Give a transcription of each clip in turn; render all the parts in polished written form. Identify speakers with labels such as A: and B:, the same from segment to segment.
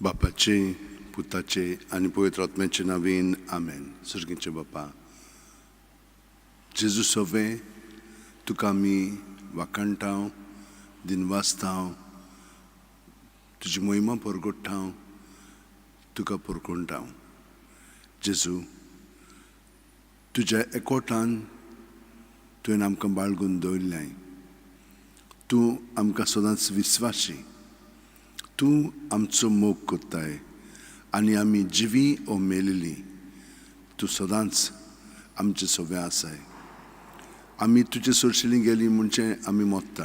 A: बापाचे, पुताचे आनी पवित्र आत्म्याचे नांवान आमेन. सर्गीचे बापा जेजू सोवे, तुका आमी वाखाणटांव, दिनवासतांव, तुजी मोहिमा परगट्टांव, तुका परकोणटांव. जेजू, तुज्या एकवटान तुवें आमकां बाळगून दवरलें. तूं आमकां सदांच विस्वाशी, तूं आमचो मोग करताय आनी आमी जिवी ओ मेलेली तूं सदांच आमचे सोबे आसाय. आमी तुजे सोरशिली गेली म्हणजे आमी मोत्ता,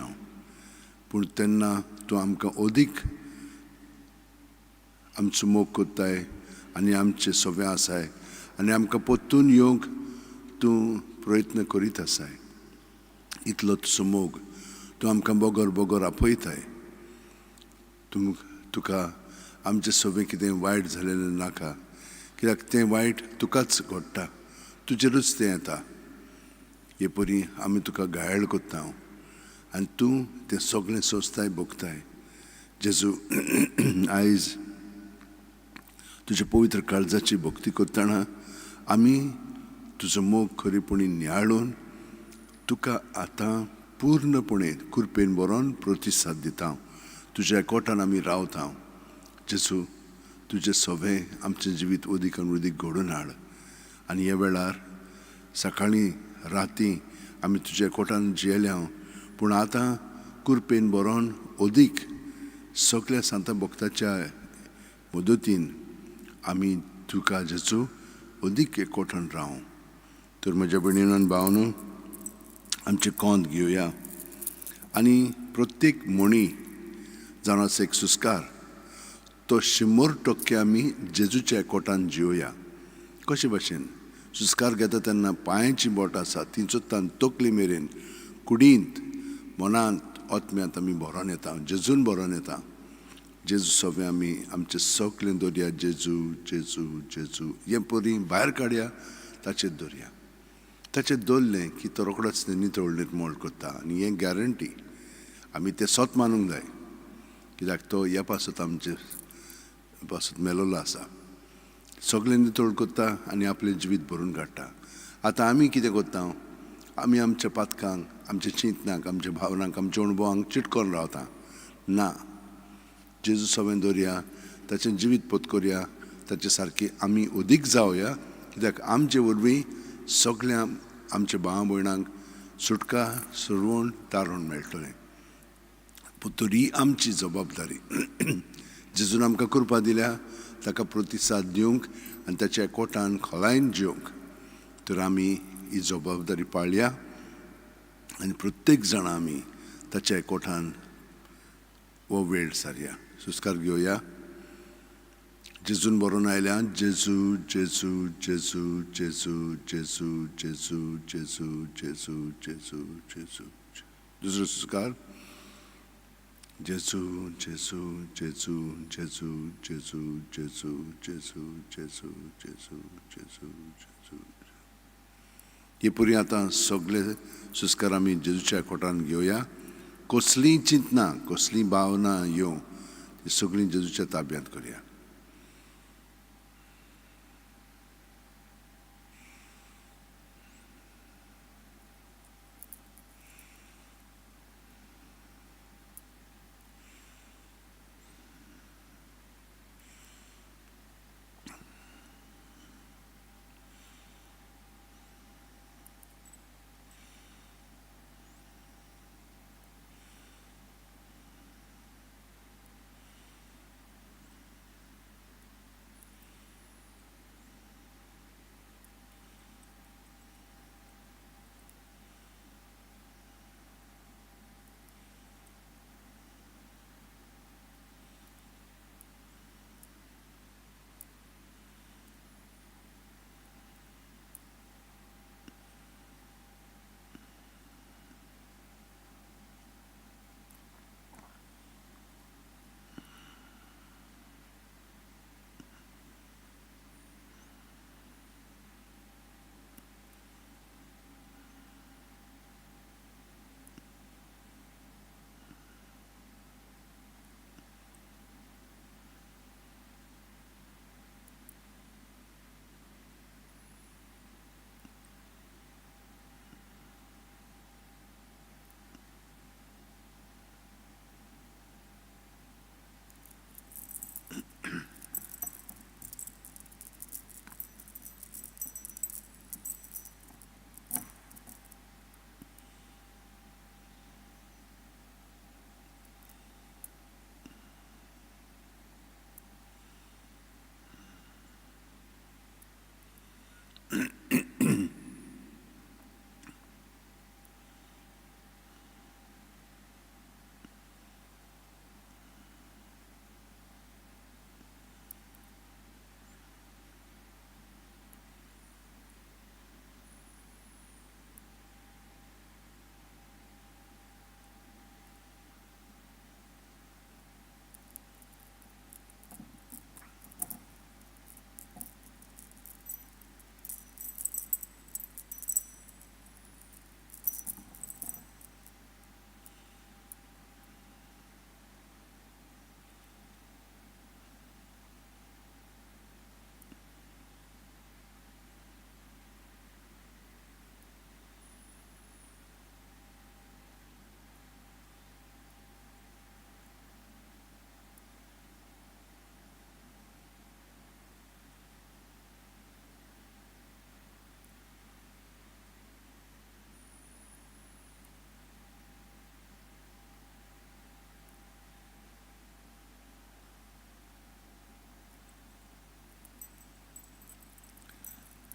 A: पूण तेन्ना तूं आमकां अदीक आमचो मोग करताय आनी आमचे सोबे आसाय आनी आमकां परतून येवंक तूं प्रयत्न करीत आसाय. इतलो तुजो मोग, तूं आमकां बगर बगर आपयताय. तूं तुका आमचे सोबे कितें वायट जालेलें नाका, कित्याक तें वायट तुकाच घडटा, तुजेरूच तें येता. हे परी आमी तुका घायल करता आनी तूं तें सगळें सोंसताय, भोगताय. जेजू, आयज तुज्या पवित्र काळजाची भक्ती करतना आमी तुजो मोग खरेपणी नियाळून तुका आतां पूर्णपणे कृपेन बरोवन प्रतिसाद दिता. तुज्या एकवटान आमी रावता. जेजू, तुजें सोबें आमचें जिवीत अदीक आनी अदीक घडोवन हाड आनी ह्या वेळार सकाळीं राती आमी तुज्या एकवटान जियेल्या, पूण आतां कृपेन बरोवन अदीक सगळ्या सांता भक्ताच्या मदतीन आमी तुका जेजू अदीक एकवटान रावं. तर म्हज्या भयणीन आनी भावानू, आमचें कोंत घेवया आनी प्रत्येक म्हणी जावन आसा एक सुस्कार, तो 100% आमी जेजूच्या एकवटान जिवया. कशे भाशेन सुस्कार घेता तेन्ना पांयांची बोट आसा ती चोत्तान तकली मेरेन कुडींत, मनांत, आत्म्यांत आमी भरोन येता, जेजून भरोन येता. जेजू सोबे आमी आमचे सगळें दवरया. जेजू जेजू जेजू हें परी भायर काडया, ताचेर दवरया. ताचेर दवरलें की तो रोखडोच तें नितळ निर्मळ करता आनी हें गॅरंटी आमी तें सत मानूंक जाय, कित्याक तो ह्या पासत आमचे पासत मेलोलो आसा. सगळें नितळ करता आनी आपलें जिवीत भरून काडटा. आतां आमी कितें करता? आमी आमच्या पातकांक, आमच्या चिंतनाक, आमच्या भावनांक, आमच्या अणभवांक चिटकोन रावता. ना, जेजू सोबें दवरया, ताचें जिवीत पोत करया, ताचे सारकी आमी अदीक जावया, कित्याक आमचे वरवीं सगळ्या आमच्या भावा भयणांक सुटका, सरवण, तारण मेळटलें. पूण तरी आमची जबाबदारी, जेजून आमकां कृपा दिल्या ताका प्रतिसाद दिवंक आनी ताच्या एकवटान खोलायेन जिवंक, तर आमी ही जबाबदारी पाळया आनी प्रत्येक जाणां आमी ताच्या एकवटान हो वेळ सारया. सुस्कार घेवया. जेजून बरोवन आयल्या, जेजू जेजू जेजू जेजू जेजू जेजू जेजू जेजू जेजू जेजू. दुसरो सुस्कार, जेजू जेजू जेजू जेजू जेजू जेजू जेजू जेजू जेजू जेजू जेजू. हे परी आतां सगळे सुस्कार आमी जेजूच्या एकवटान घेवया. कसलीं चिंतनां, कसलीं भावना येवं, ती सगळीं जेजूच्या ताब्यांत करया.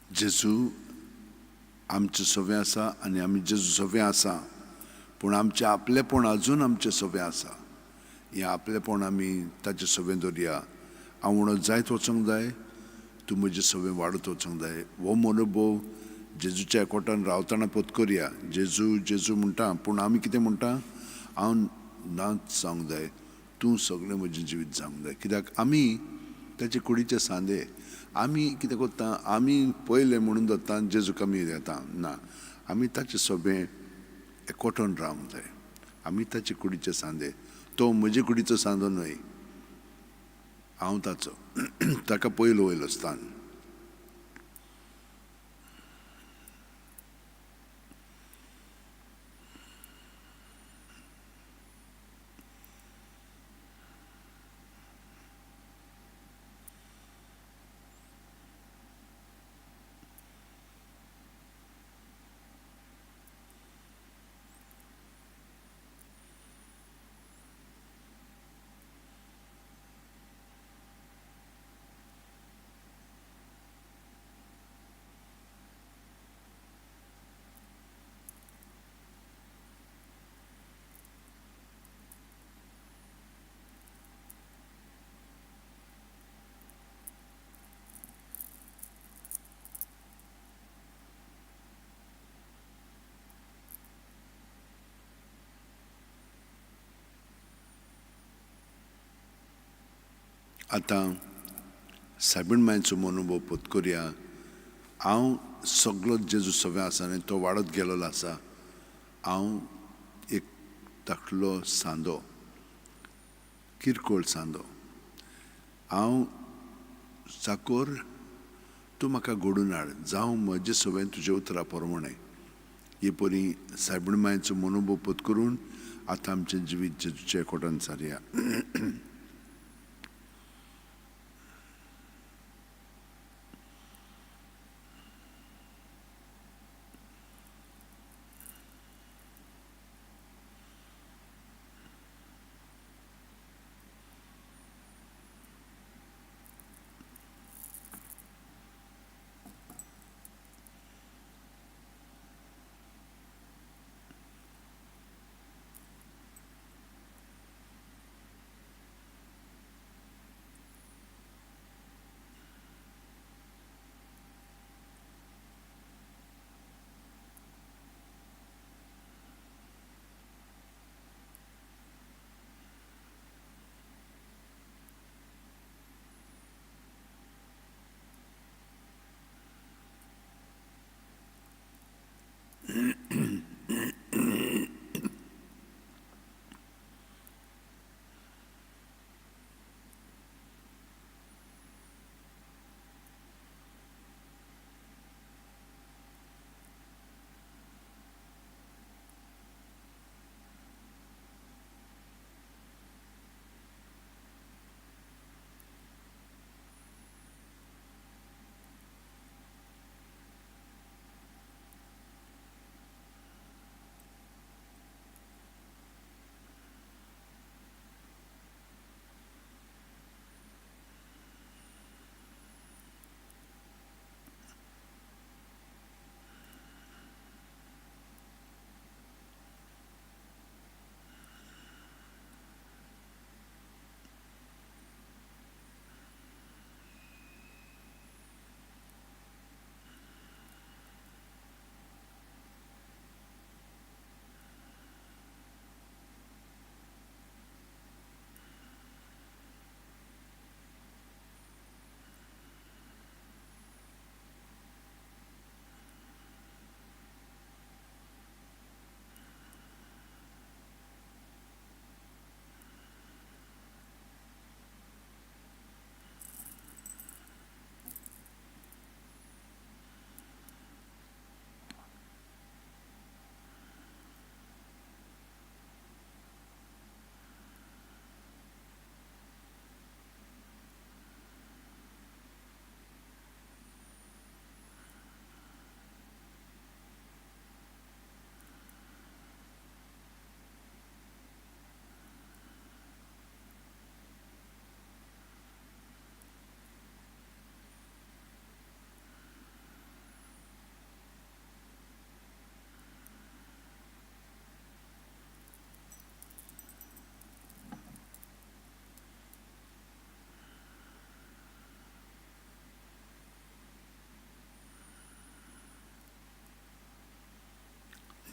A: जेजू आमचें सवें आसा आनी आमी जेजू सवें आसा, पूण आमचें आपलेपण अजून आमचें सवें आसा. हें आपलेपण आमी ताचें सवें दवरया. हांव उणो जायत वचोंक जाय, तूं म्हजें सवें वाडत वचोंक जाय. हो मनोभव जेजूच्या एकवटान रावतना पोत करया. जेजू जेजू म्हणटा, पूण आमी कितें म्हणटा? हांव नाच जावंक जाय, तूं सगळें म्हजें जिवीत जावंक जाय. कित्याक आमी ताचे कुडीचे सांदे. आमी कितें करता? आमी पयलें म्हणून दवरता, जेजूक आमी येता ना. आमी ताचे सगळें एकवटून रावंक जाय. आमी ताचे कुडीचे सांदे. तो म्हजे कुडीचो सांदो न्हय, हांव ताचो. ताका पयलो वयलो स्थान. आतां सायबीण मांयचो मनोभव पोत करया. हांव सगलो जेजू सगळें आसा आनी तो वाडत गेल्लो आसा. हांव एक धाकलो सांदो, किरकोळ सांदो. हांव चाकोर, तूं म्हाका घडून हाड, जावं म्हजें सगळें तुज्या उतरा प्रमाणें. हे परी सायबीण मांयचो मनोभव पोत करून आतां आमचें जिवीत जेजूच्या एकवटान सारया.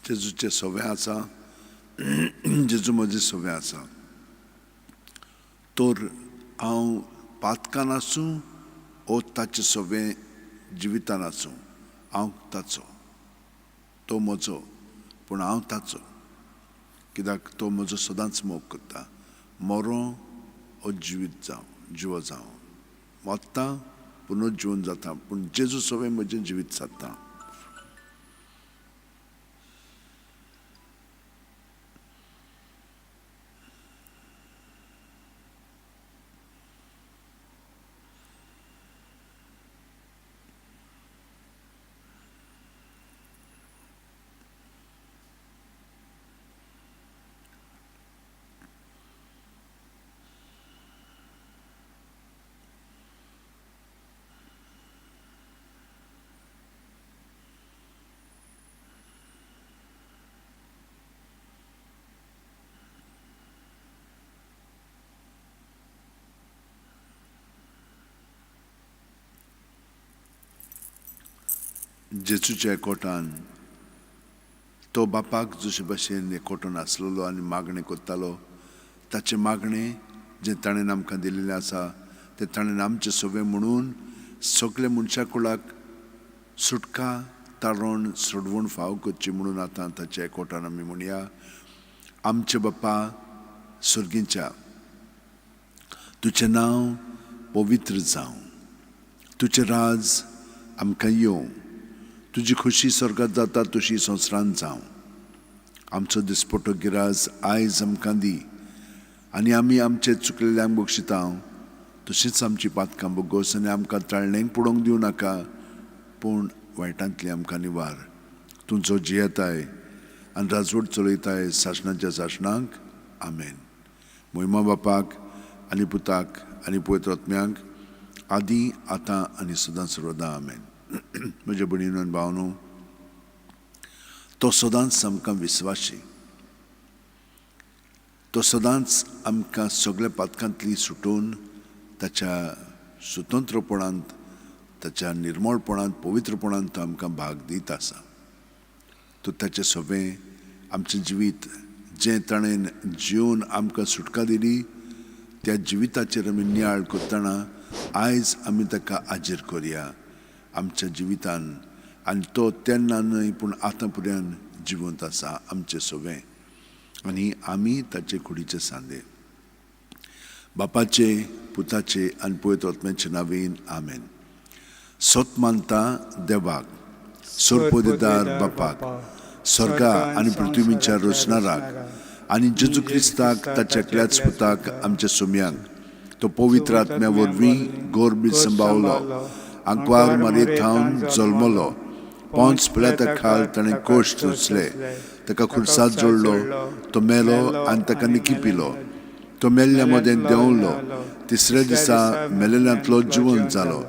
A: जेजूचे सवें आसा, जेजू म्हजें सवें आसा. तर हांव पातकान आसूं ओ ताचें सवें जिवितान आसूं, हांव ताचो, तो म्हजो, पूण हांव ताचो, कित्याक तो म्हजो सदांच मोग करता. मरो ओ जिवीत जावं, जिवो जावं, मरता पुनर्जिवन जाता, पूण जेजू सवें म्हजें जिवीत सादता. जेजूच्या एकवटान तो बापाक जशे भशेन एकवटून आसलेलो आनी मागणें करतालो, ताचें मागणें जें ताणें आमकां दिल्लें आसा तें ताणें आमचें सवें म्हणून सगळे मनशा कुळाक सुटका तारण सोडवण फाव करची म्हणून आतां ताच्या एकवटान आमी म्हणया, आमचे बापा सर्गीच्या, तुजें नांव पवित्र जावं, तुजें राज आमकां येवं, तुजी खुशी स्वर्गात जाता तशी संवसारांत जावं. आमचो दिसपटो गिराज आयज आमकां दी आनी आमी आमचे चुकलेल्यांक बक्षिता तशींच आमची पातकां बोगोस आनी आमकां ताळणेक पडोवंक दिवं नाका, पूण वायटांतली आमकां निवार. तूं जो जियेताय आनी राजवट चलयताय सासणाच्या सासणाक, आमेन. मोहिमा बापाक आनी पुताक आनी पवित्र आत्म्याक, आदी आतां आनी सदां सर्वदां, आमेन. म्हज्या भयणीनो आनी भावनो, तो सदांच आमकां विस्वाशी, तो सदांच आमकां सगळ्या पातकांतली सुटोवन ताच्या स्वतंत्रपणांत, ताच्या निर्मळपणांत, पवित्रपणांत तो आमकां भाग दीत आसा. तो ताचें सवें आमचें जिवीत जें ताणें जिवन आमकां सुटका दिली त्या जिविताचेर आमी नियाळ करतना आयज आमी ताका हाजीर करया आमच्या जिवितान. आनी तो तेन्ना न्हय पूण आतां पर्यंत जिवंत आसा आमचें सवें आनी आमी ताचे कुडीचे सांदे. बापाचे, पुताचे आनी पवित्र आत्म्याचे नांवान, आमेन. सत मानता देवाक, सर्वपदेदार बापाक, स्वर्गा आनी पृथ्वीच्या रचणाराक आनी जेजू क्रिस्ताक ताच्या एकल्याच पुताक आमच्या सोम्यांक, तो पवित्र आत्म्या वरवीं गोरबी संभावलो, आंकवार मारये थावन जल्मलो, पोंच पिलाता खाल ताणें कोश्ट सोंसले, ताका खुर्साद जोडलो, तो मेलो आनी ताका निकी पिलो, तो मेल्ल्या मदें देंवलो, तिसऱ्या दिसा मेलेल्यांतलो जिवन जालो,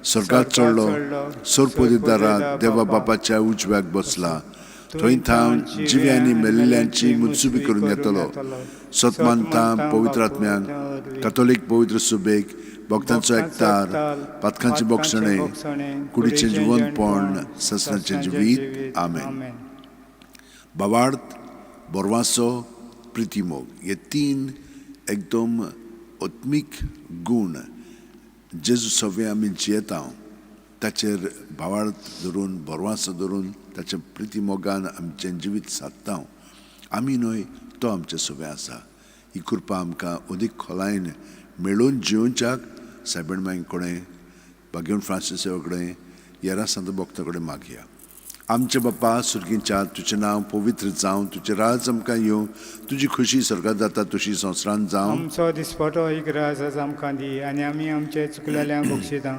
A: स्वर्गात चडलो, सर्वपदेदारा देवा बापाच्या उजव्याक बसला, थंय थावन जिवे आनी मेल्ल्यांची मुत्सुबी करून येतलो. सत मानता पवित्र आत्म्यांक, कातोलीक पवित्र सुबेक, भक्तांचो एकतार, पातकांचे बोगसणे, कुडीचें जिवनपण, ससनाचें जिवीत, आमेन. भावार्थ, बरवासो, प्रितीमोग हे तीन एकदम आत्मीक गूण जेजू सवें आमी जियेता ताचेर भावार्थ धरून, बरवासो धरून, ताच्या प्रितीमोगान आमचें जिवीत सादता. आमी न्हय, तो आमचें सवें आसा. ही कृपा आमकां अदीक खोलायेन मेळून जिवनच्याक सायबण माई कडेन, भाग्यवन फ्रांसीस कडेन, येरा संत भक्ता कडेन मागया. आमचे बापा सुर्गीच्या, तुजें नांव पवित्र जावं, तुजें राज आमकां येवं, तुजी खुशी स्वर्गात जाता तशी संवसारांत जावं.
B: आमचो दिसपटो एक राज आज आमकां दी आनी आमी आमचे चुकलेल्यांक बक्षिता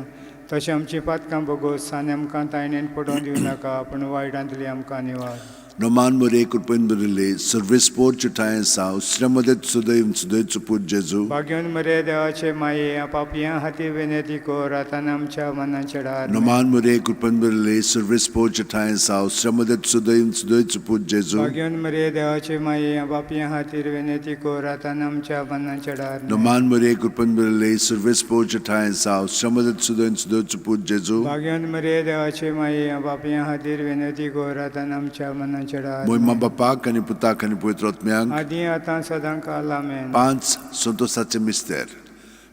B: तशें आमची पातकां बोगोस आनी आमकां तायणेन पडोवन दिवं नाका, पूण वायटांतली आमकां निवार.
A: नमान मरे कृपेन भरिल्ले, सर्वेस्पोर ठांय आसा, उसऱ्या मदें सुदैव सुदैचो पूत जेजू.
B: भाग्यवन मरे देवाचे माये, पापयां खातीर विनंती कर आतां आमच्या मनाच्या वेळार.
A: नमान मरे कृपेन भरिल्ले, सर्वेस्पोर ठांय आसा, उसऱ्या मदें सुदैव सुदैचो पूत जेजू.
B: भाग्यवन मरे देवाचे माये, पापयां खातीर विनंती कर आतां आमच्या मनाच्या वेळार.
A: नमान मरे कृपेन भरिल्ले, सर्वेस्पोर ठांय आसा, उसऱ्या मदें सुदैव सुदैचो पूत जेजू.
B: भाग्यवन मरे देवाचे माये, पापयां खातीर विनंती कर आतां आमच्या मनाच्या मनाच्या वेळार.
A: मोहिमा बापाक आनी पुताक आनी पवित्र आत्म्यांक.
B: आदी आतां सदां काल आमेन.
A: पांच संतोसाचे मिस्तेर.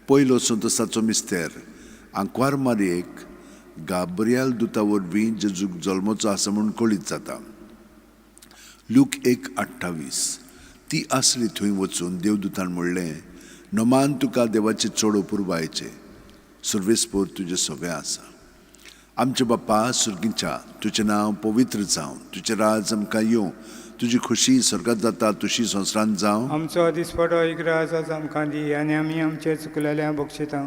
A: पयलो संतोसाचो मिस्तेर, आंकवार मारयेक गाब्रियाल दुता वरवीं जेजूक जल्मचो आसा म्हूण कळीत जाता. लूक 1:28. ती आसली थंय वचून देवदूतान म्हणलें, नमान तुका देवाचे चड अपुरबायेचें, सर्वेस्पोर तुजें सगळें आसा. आमचे बाप्पा सुर्गीच्या, तुजें नांव पवित्र जावं, तुजें राज आमकां येवं, तुजी खुशी स्वर्गात जाता तुशी संवसारांत जावं.
B: आमचो दिसपडो इग्राज आज आमकां दी आनी आमी आमचे चुकलेल्या बक्षिता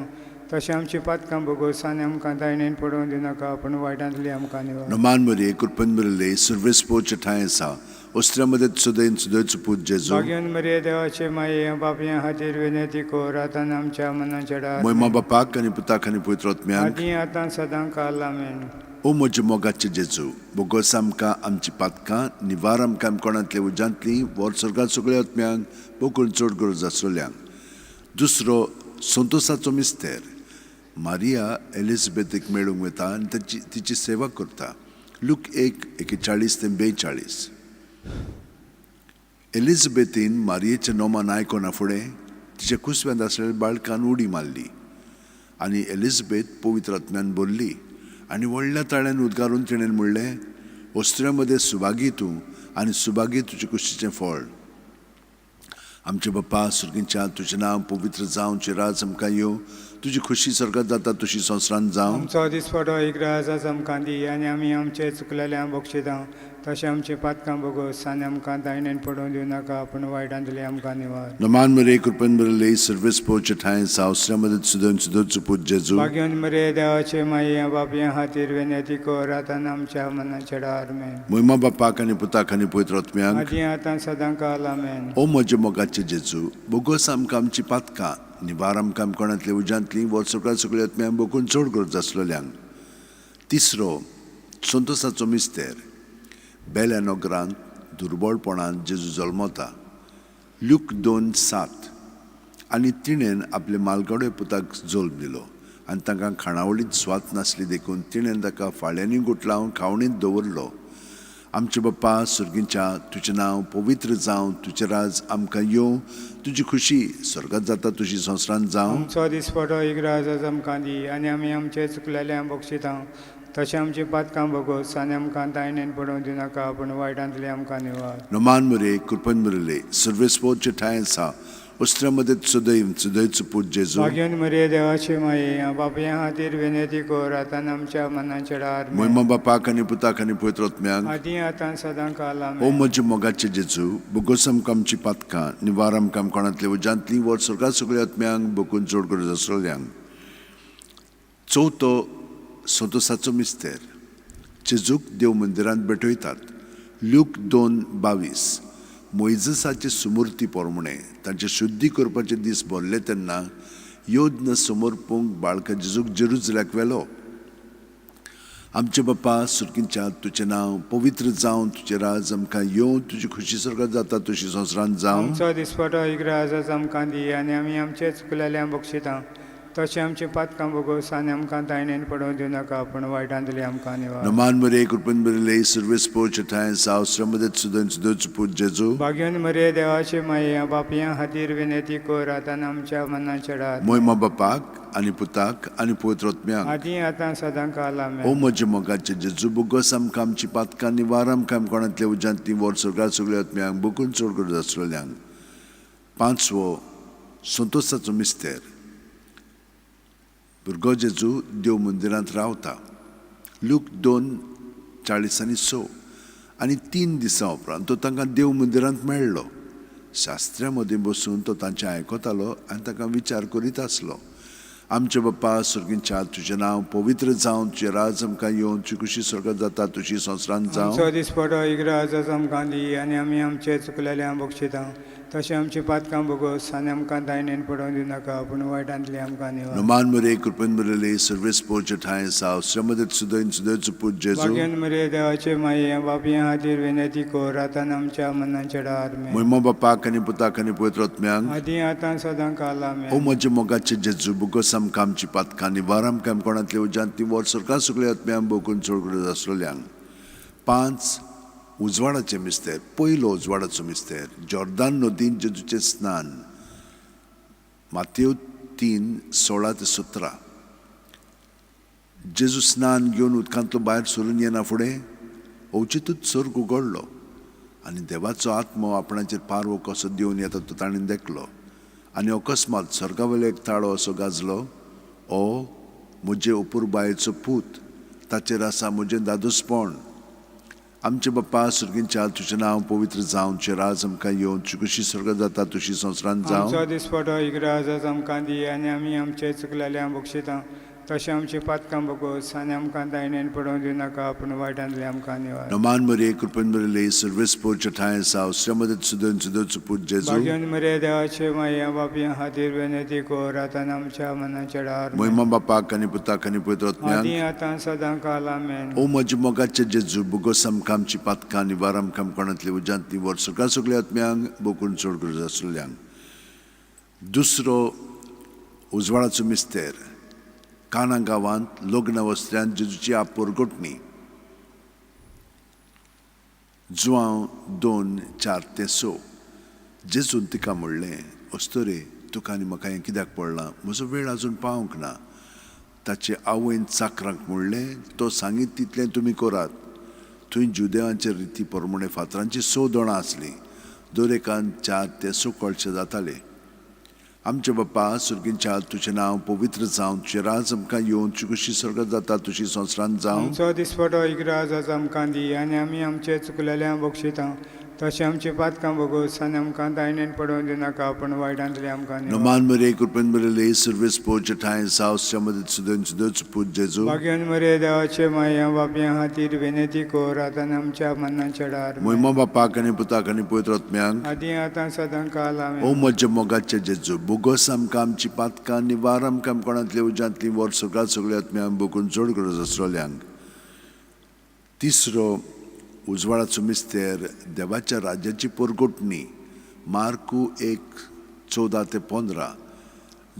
B: तशें आमची पातकां भोगोस आनी आमकां तायणेन पडोवन दिनाका, पूण वायटांतली आमकां निवार.
A: नमान मरिये, कृपेन भरिल्ले, सर्वेस्पोरचे ठांय आसा, ओस्त्र्या मदें सुदैन सुदैचो पूत जेजू.
B: भाग्यन मरिये देवाचे माये, बापया खातीर विनंती कर आतां आमच्या मनाच्या वेळार.
A: मोहिमा बापाक आनी पुताक आनी पवित्र आत्म्याक.
B: आदी आतां सदां काल आमेन.
A: ओ म्हज्या मोगाचे जेजू, बोगोस आमकां आमची पातकां, निवार आमकां कोणांतले उज्यांतली, व्हर स्वर्गात सगळ्या आत्म्यांक, बोकून चड गरज आसलेल्यांक. दुसरो संतोसाचो मिस्तेर, मारिया एलिझाबेथीक मेळूंक वता आनी ताची तिची सेवा करता. लूक 1:41 ते 42. एलिझाबेथीन मारियेचें नोमान आयकना फुडें तिच्या कुसव्यांत आसलेल्या बाळकान उडी मारली आनी एलिझाबेथ पवित्र आत्म्यान भरली आनी व्हडल्या ताळ्यान उद्गारून तिणें म्हणलें, ओस्त्र्या मदें सुभागी तूं आनी सुभागी तुजे कुशीचें फळ. आमचे बाप्पा सुर्गीच्या, तुजें नांव पवित्र जावं, तुजें राज आमकां येवं, तुजी खुशी स्वर्गात जाता तुशी संवसारांत जावं.
B: आमचो दिसपडो इग्राज आज आमकां दी आनी आमी आमचे चुकलेल्या बक्षिता तशें आमची पातकां भोगोस आनी आमकां तायणेन पडोवन दिवनाका, पूण वायटांतली आमकां निवार.
A: नमान मरे, कृपेन भरिल्ले, सर्वेस्पोरचे ठांय आसा, ओस्त्र्या मदें सुदैन सुदैचो पूत जेजू.
B: भाग्यन मरे देवाचे माये, बापया खातीर विनंती कर आतां आमच्या मनाच्या वेळार आमेन.
A: मोहिमा बापाक आनी पुताक आनी पवित्र आत्म्याक.
B: आदी आतां सदां काल आमेन.
A: ओ म्हज्या मोगाचे जेजू, बोगोस आमकां आमची पातकां, निवार आमकां कोणांतले उज्यांतली, व्हर सगळ्या सगळ्या आत्म्यांक, बोकून चड गरज आसलेल्यांक. तिसरो संतोसाचो मिस्तेर, बेल्या नगरांत दुर्बळपणान जेजू जल्मता. लूक 2:7. आनी तिणेन आपले मालगडे पुताक जल्म दिलो आनी तांकां खाणावळींत स्वात नासली देखून तिणेन ताका फाळ्यांनी गुटलावन खावणींत दवरलो. आमचे बाप्पा सुर्गीच्या, तुजें नांव पवित्र जावं, तुजें राज आमकां येवं, तुजी खुशी स्वर्गात जाता तुजी संवसारांत जावं.
B: आमचो दिसपडो इग्राज आज आमकां दी आनी आमी आमचे चुकलेल्या बक्षिता तशें आमची पातकां भोगोस आनी आमकां तायणेन पडोवन दिनाका, पूण वायटांतली आमकां निवार.
A: नमान मरे, कृपेन भरिल्ले, सर्वेस्पोरचे ठांय आसा, ओस्त्र्या मदें सुदैव सुदैचो पूत जेजू.
B: भाग्यन मरिये देवाचे माये, बापया खातीर विनंती कर आतां आमच्या मनाच्या वेळार.
A: मोहिमा बापाक आनी पुताक आनी पवित्र आत्म्याक.
B: आदी आतां सदां काल
A: ओ
B: आमेन.
A: म्हज्या मोगाचे जेजू, बोगोस आमकां आमची पातकां, निवार आमकां कोणांतले उज्यांतली, व्हर स्वर्गात सगळ्या आत्म्यांक, बोकून चड गरज आसलेल्यांक. चवथो संतोसाचो मिस्तेर, जेजूक देव मंदिरांत भेटयतात. लूक 2:22. मोयजसाचे सुमूर्ती पोरमणे तांचे शुद्धी करपाचे दीस भरले तेन्ना योज्ञ समर्पूंक बाळका जेजूक जेरुजल्याक व्हेलो. आमचे बाप्पा सुर्गीच्या, तुजें नांव पवित्र जावं, तुजें राज आमकां येवं, तुजी खुशी स्वर्गात जाता तुशी संवसारांत जावं.
B: आमचो दिसपडो इग्राज आज आमकां दी आनी आमी आमचे चुकलेल्या बक्षिता तशें आमची पातकां भोगोस आनी आमकां तायणेन पडोवन दिवनाका, पूण वायटांतली आमकां निवार.
A: नमान मरे, कृपेन भरिल्ले, सर्वेस्पोरचे ठांय आसा, ओस्त्र्या मदें सुदैन सुदैचो पूत जेजू.
B: भाग्यन मरिये देवाचे माये, बापया खातीर विनंती कर आतां आमच्या मनाच्या वेळार.
A: मोहिमा बापाक आनी पुताक आनी पवित्र आत्म्याक.
B: आदी आतां सदां काल
A: ओ
B: आमेन.
A: म्हज्या मोगाचे जेजू, बोगोस आमकां आमची पातकां, निवार आमकां कोणांतल्या उज्यांतली, व्हर स्वर्गात सगळ्या आत्म्यांक, बोकून चड गरज आसलेल्यांक. पांचवो संतोसाचो मिस्तेर, भुरगो जेजू देव मंदिरांत रावता. लूक 2:40 आनी 6. आनी 3 दिसां उपरांत तो तांकां देव मंदिरांत मेळ्ळो. शास्त्र्या मदीं बसून तो तांचें आयकतालो आनी तांकां विचार करीत आसलो. आमचे बाप्पा सुर्गीच्या, तुजें नांव पवित्र जावं, तुजें राज आमकां येवं, तुजी खुशी स्वर्गात जाता तुशी संवसारांत जावं.
B: आमचो दिसपडो इग्राज आज आमकां दी आनी आमी आमचे चुकलेल्या बक्षिता तशें आमची पातकां भोगोस आनी आमकां तायणेन पडोवन दिवनाका, पूण वायटांतली आमकां निवार.
A: नमान मरे, कृपेन भरिल्ले, सर्वेस्पोरचे ठांय आसा, ओस्त्र्या मदें सुदैन सुदैचो पूत जेजू.
B: भाग्यन मरिये देवाचे माये, बापया खातीर विनंती कर आतां आमच्या मनाच्या वेळार आमेन.
A: मोहिमा बापाक आनी पुताक आनी पवित्र आत्म्याक.
B: आदी आतां सदां काल आमेन.
A: ओ म्हज्या मोगाचे जेजू, बोगोस आमकां आमची पातकां, निवार आमकां कोणांतले उज्यांतली, व्हर स्वर्गात सगळ्या आत्म्यांक, बोकून चड गरज आसलेल्यांक. पांच उजवाडाचें मिस्तेर, पयलो उजवाडाचो मिस्तेर, जॉर्दान नदीन जेजूचें स्नान, मातेव 3:16-17। जेजू स्नान घेवन उदकांतलो भायर सरून येना फुडें अवचितूच सर्ग उगडलो आनी देवाचो आत्मो आपणाचेर पारवो कसो देवन येता तो ताणें देखलो. आनी अकस्मात सर्गावेलो एक ताळो असो गाजलो, ओ म्हजे अपुरबायेचो पूत, ताचेर आसा म्हजें दादोसपण. आमचे बाप्पा सर्गींच्या, तुजें नांव पवित्र जावन, तुजें राज आमकां येवन, तुजी कशी स्वर्गात जाता तशी संवसारांत
B: आमचो
A: जावं.
B: दिसपटो इग्राज आमकां दी आनी आमी आमचे चुकलेल्यांक बक्षिता तशें आमची पातकां बगोस आनी आमकां दायणेन पडोवंक दिवनाका, पूण वायटांतले आमकां निवार.
A: नमान मरिये, कृपेन भरिल्ले, सर्वेस्पोर ठांय आसा, श्रीमदत सुदन सुदोचो पूत जेजू.
B: भाग्यवंत मरिया देवाचे माया बापया खातीर विनंती कर आतां आमच्या मनाच्या डार.
A: महिमा बापाक आनी पुताक आनी पवित्र आत्म्याक.
B: आदी आतां सदां काल आमेन.
A: ओ म्हज्या मोगाचे जेजू, बोगोस आमकां आमची पातकां निवार आमकां कोणांतले उज्यांतली वर सगळ्या सगळ्या आत्म्यांक बोकून चड गरज आसलेल्यांक. दुसरो उजवाडाचो मिस्तेर, काना गांवांत लग्न वस्त्र्यांत जेजूची आपरगोटणी, जुआंव 2:4-6. जेजून तिका म्हणलें, अस्तोरे, तुका आनी म्हाका हें कित्याक पडलां? म्हजो वेळ आजून पावंक ना. ताचे आवयन चाकरांक म्हणलें, तो सांगीत तितलें तुमी करात. थंय जुदेवांचे रिती प्रमाणे फातरांची 6 दोणां आसलीं, दर एकान 4 ते 6 कळशे जाताले. आमचे बाप्पा सर्गींच्या, तुजें नांव पवित्र जावन, तुजें राज आमकां येवन, तुजी कशी स्वर्गात जाता तशी संवसारांत जावं.
B: आमचो दिसपटो इग्राज आमकां दी आनी आमी आमचे चुकलेल्यांक बक्षिता तशें आमची पातकां बगोस आनी आमकां दायणेन पडोवंक दिवनाका, पूण वायटांतले आमकां निवार.
A: नमान मरिये, कृपेन भरिल्ले, सर्वेस्पोर ठांय आसा, श्रीमदत सुदन सुदोचो पूत जेजू.
B: भाग्यवंत मरिया देवाचे माया बापया खातीर विनंती कर आतां आमच्या मनाच्या डार.
A: महिमा बापाक आनी पुताक आनी पवित्र आत्म्याक.
B: आदी आतां सदां काल
A: ओ
B: आमेन.
A: म्हज्या मोगाचे जेजू, बोगोस आमकां आमची पातकां निवार आमकां कोणांतले उज्यांतली वर सगळ्या सगळ्या आत्म्यांक बोकून चड गरज आसलेल्यांक. तिसरो उजवाडाचो मिस्तेर, देवाच्या राज्याची परगोटणी, मार्कू 1:14-15.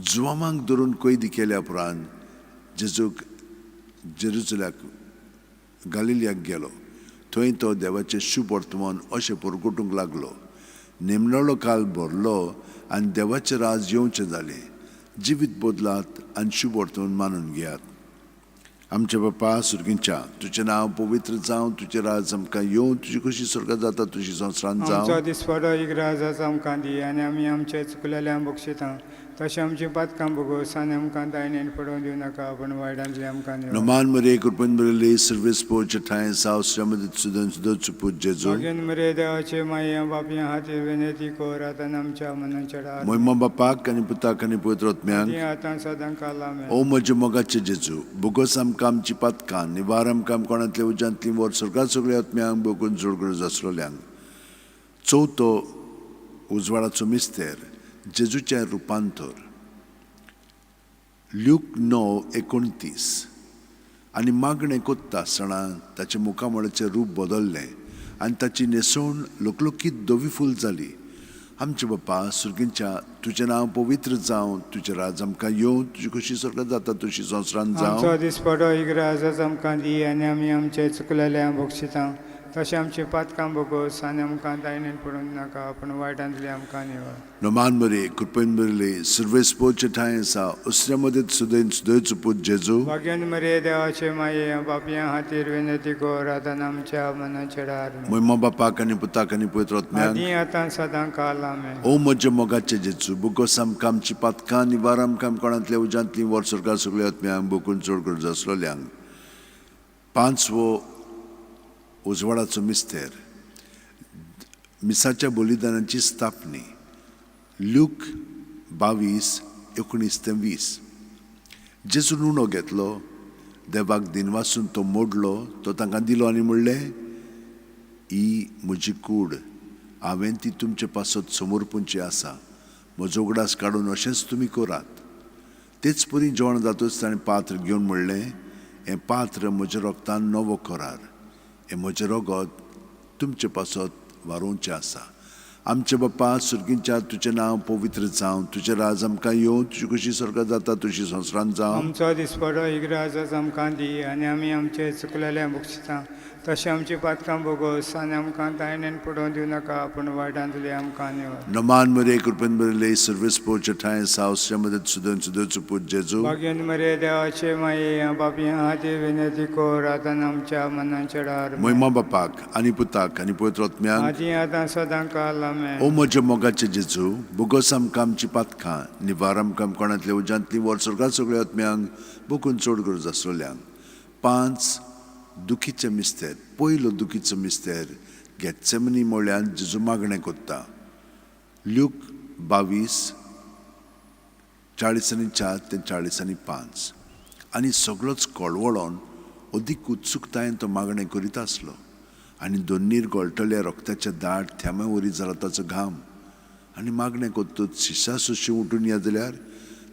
A: जुवामांक धरून कैदी केल्या उपरांत जेजूक जेरुजल्याक गालिलियाक गेलो. थंय तो देवाचें शुभ वर्तमान अशें परगटूंक लागलो. नेमणो काल भरलो आनी देवाचें राज येवचें जालें. जिवीत बदलात आनी शुभ वर्तमान मानून घेयात. आमचे बापा सर्गींच्या, तुजें नांव पवित्र जावं, तुजें राज आमकां येवं, तुजी कशी स्वर्गात जाता तशी संवसारांत
B: आमचो
A: जावं.
B: दिसपटो इग्राज आमकां दी आनी आमी आमचे चुकलेल्यांक बक्षिता तशें आमची पातकां बगोस आनी आमकां दायणेन पडोवंक दिवनाका, पूण वायटांतले आमकां निवार.
A: नमान मरिये, कृपेन भरिल्ले, सर्वेस्पोर ठांय आसा, श्रीमदत सुदन सुदोचो पूत जेजू.
B: भाग्यवंत मरिया देवाचे माया बापया खातीर विनंती कर आतां आमच्या मनाच्या डार.
A: महिमा बापाक आनी पुताक आनी पवित्र आत्म्याक.
B: आदी आतां सदां काल आमेन.
A: ओ म्हज्या मोगाचे जेजू, बोगोस आमकां आमची पातकां निवार आमकां कोणांतले उज्यांतली वर सगळ्या सगळ्या आत्म्यांक बोगून चड गरज आसलेल्यांक. चवथो उजवाडाचो मिस्तेर, जेजूचें रुपांतर, ल्यूक 9:29. आनी मागणें कोत्ता आसतना ताचें मुखामळाचें रूप बदल्लें आनी ताची न्हेसवण लकलकीत धवी फूल जाली. आमचे बाप्पा सर्गींच्या, तुजें नांव पवित्र जावं, तुजें राज आमकां येवं, तुजी कशी स्वर्गात जाता तशी संवसारांत
B: आमचो
A: जावं.
B: दिसपटो इग्राज आमकां दी आनी आमी आमचे चुकलेल्यांक बक्षिता तशें आमची पातकां बगोस आनी आमकां दायणेन पडोवंक नाका, पूण वायटांतले आमकां निवार.
A: नमान मरिये, कृपेन भरिल्ले, सर्वेस्पोर ठांय आसा, उसऱ्या मदत सुदयन सुदयचो पूत जेजू.
B: भाग्यवंत मरिये देवाचे माये बापया खातीर विनंती कर आतां आमच्या मनाच्या डार.
A: महिमा बापाक आनी पुताक आनी पवित्र आत्म्याक.
B: आदी आतां सदां काल आमेन.
A: ओ म्हज्या मोगाचे जेजू, बोगोस आमकां आमची पातकां निवार आमकां कोणांतल्या उज्यांतली वर स्वर्गा सगळ्या आत्म्यांक बोकून चड गरज आसलेल्यांक. पांचवो उजवाडाचो मिस्तेर, मिसाच्या बलिदानाची स्थापनी, ल्यूक 22:19-20. जेजून उणो घेतलो, देवाक दिनवासून तो मोडलो, तो तांकां दिलो आनी म्हणलें, ही म्हजी कूड, हांवें ती तुमचे पासत समर्पूंची आसा, म्हजो उगडास काडून अशेंच तुमी करात. तेच परी जेवण जातूच ताणें पात्र घेवन म्हणलें, हें पात्र म्हज्या रोगतान नवो करार, हें म्हजें रगत तुमचे पासत वारोवचें आसा. आमचे बाप्पा सर्गींच्या, तुजें नांव पवित्र जावं, तुजें राज आमकां येवं, तुजी कशी स्वर्गात जाता तशी संवसारांत जावं.
B: आमचो दिसपटो इग्राज आमकां दी आनी आमी आमचे चुकलेल्यांक बक्षिता तशें आमची पातकां भोगोस आनी आमकां तायणेन पडोवन दिवं नाका, पूण वायटांतली आमकां निवार.
A: नमान मरे कृपेन भरिल्ले सर्वेस पोरचे ठांय सावसच्या मदत सुदन सुदोचो पूत जेजू.
B: भाग्यन मरे देवाचे माये, बापया हाती विनंती कोर आतां आमच्या मनाच्या डार.
A: महिमा बापाक आनी पुताक आनी पवित्र आत्म्याक.
B: आदी आतां सदां काल. आमेन.
A: ओ म्हज्या मोगाचे जेजू, बोगोस आमकां आमची पातकां, निवार आमकां कोणांतल्या उज्यांतली, वर स्वर्गात सगळ्या आत्म्यांक, बोकून चड गरज आसलेल्यांक. पांच दुखीचे मिस्तेर. पयलो दुखीचो मिस्तेर गेत्सेमनी म्हळ्यान जेजू मागणें कोत्ता. ल्यूक 22:44 ते 45. आनी सगळोच कळवळोन अदीक उत्सुकतायेन तो मागणें करीत आसलो आनी दोन्नीर गळटल्या रक्ताच्या दाट थेंब्या वरी जाला ताचो घाम. आनी मागणें करतूच शिशा सुशी उठून या जाल्यार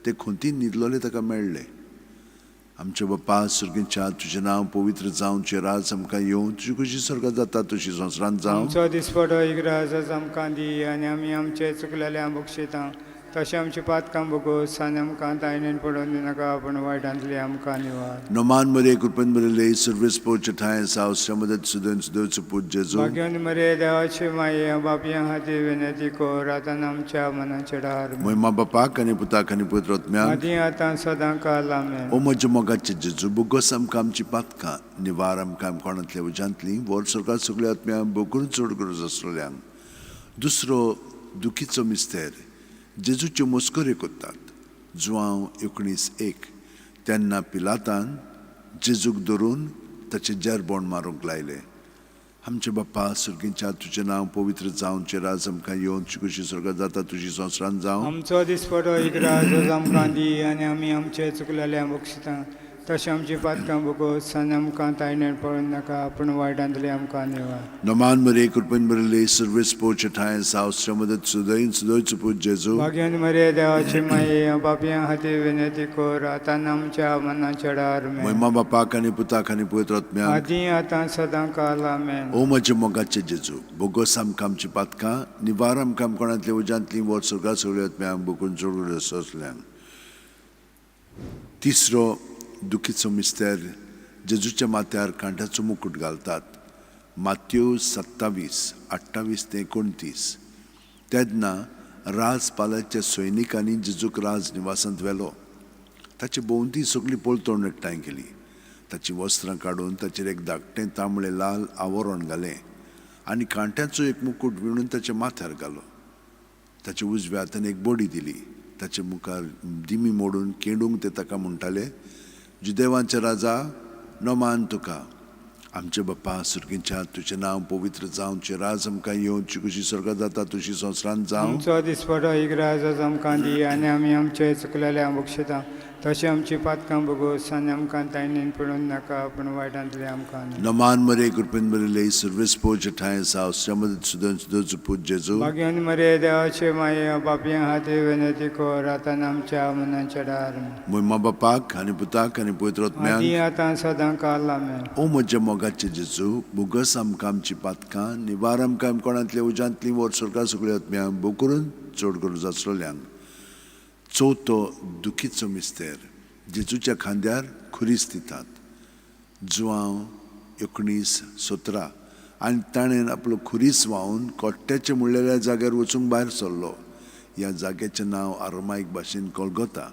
A: ते खोंतीन न्हिदलोले ताका मेळ्ळे. आमच्या बापा सर्गीच्या, तुजें नांव पवित्र जावं, तुजें राज आमकां येवं, तुजी खुशी स्वर्गात जाता तशी संवसारांत जावं.
B: आमचो दिसपटो इग्राज आमकां दी आनी आमी आमचे चुकलेल्या बक्षितां तशें आमची पातकां भोगोस आनी आमकां तायणेन पडोवन दिनाका, पूण वायटांतली आमकां निवार.
A: नमान मरे कृपेन भरिल्ले सर्वेस पोरचे ठांय सावसच्या मदत सुदन सुदोचो पूत जेजू.
B: भाग्यवंत मरे देवाची माये, बापया हाती विनंती कोर आतां आमच्या मनाच्या डार.
A: महिमा बापाक आनी पुताक आनी पवित्र आत्म्याक.
B: आदी आतां सदां काल. आमेन.
A: ओ म्हज्या मोगाचे जेजू, बोगोस आमकां आमची पातकां, निवार आमकां कोणांतल्या उज्यांतली, वर स्वर्गात सगळ्या आत्म्या, बोकरून चड गरज आसलेल्यांक. दुसरो दुखीचो मिस्तेर जेजूच्यो मस्कऱ्यो करतात. जुआंव 19:1. तेन्ना पिलातान जेजूक धरून ताचें जेरबोण मारूंक लायलें. आमचे बाप्पा सर्गीच्या, तुजें नांव पवित्र जावं, तुजें राज आमकां येवं, तुजी खुशी स्वर्गात जाता तुजी संवसारांत जावं.
B: आमचो दिसपटो इग्राज आमकां दी आनी आमी आमचे चुकलेल्या बक्षितां तशें आमची पातकां भोगोस आनी आमकां तायणेन पडोवन नाका, पूण वायटांतली आमकां निवार.
A: नमान मरे कृपेन भरिल्ले सर्वेस पोरचे ठांय सावसच्या मदत सुदयन सुदोयचो पूत जेजू.
B: भाग्यवंत मरे देवाची माये, बापया हाती विनंती कोर आतां आमच्या मनाच्या डार.
A: महिमा बापाक आनी पुताक आनी पवित्र आत्म्याक.
B: आदी आतां सदां काल. आमेन.
A: ओ म्हज्या मोगाचे जेजू, बोगोस आमकां आमची पातकां, निवार आमकां कोणांतल्या उज्यांतली, वर स्वर्गात सगळ्या आत्म्यांक, बोकून चड गरज आसल्यांक. तिसरो दुखीचो मिस्तेर जेजूच्या माथ्यार कांट्याचो मुकूट घालतात. मात्यो 27:28 ते 29. तेन्ना राजपालाच्या सैनिकांनी जेजूक राज निवासांत व्हेलो. ताचे भोंवती सगळी पलतोण एकठांय केली. ताचीं वस्त्रां काडून ताचेर एक धाकटें तांबडें लाल आवरण घालें आनी कांट्याचो एक मुकूट विणून ताच्या माथ्यार घालो. ताच्या उजव्या हातान एक बडी दिली. ताचे मुखार दिमी मोडून केंडूंक ते ताका म्हणटाले, जुदेवांचे राजा, नमान तुका. आमचे बाप्पा सर्गीच्या, तुजें नांव पवित्र जावं, तुजें राज आमकां येवं, तुजी खुशी स्वर्गात जाता तुजी संवसारांत जावं.
B: आमचो दिसपटो इग्राज आमकां दी आनी आमी आमचे चुकलेल्या बक्षितां तशें आमची पातकां भोगोस आनी आमकां तायणेन पडोवन नाका, पूण वायटांतली आमकां.
A: नमान मरे कृपेन भरिल्ले सर्वेस पोरचे ठांय सावसच्या मदत सुदन सुदोचो पूत जेजू.
B: भाग्यवंत मरे देवाचे माये, बापया हाती विनंती कोर आतां आमच्या मनाच्या डार.
A: महिमा बापाक आनी पुताक आनी पवित्र आत्म्याक.
B: आदी आतां सदां काल. आमेन.
A: ओ म्हज्या मोगाचे जेजू, बोगस आमकां आमची पातकां, निवार आमकां कोणांतल्या उज्यांतली, वर स्वर्गात सगळ्या आत्म्यांक, बोकरून चड गरज आसलेल्यांक. चवथो दुखीचो मिस्तेर जेजूच्या खांद्यार खुरीस दितात. जुआंव 19:17. आनी ताणें आपलो खुरीस व्हांवन कोट्ट्याचे म्हणलेल्या जाग्यार वचूंक भायर सरलो. ह्या जाग्याचें नांव आरोमायक भाशेन कोलगोता.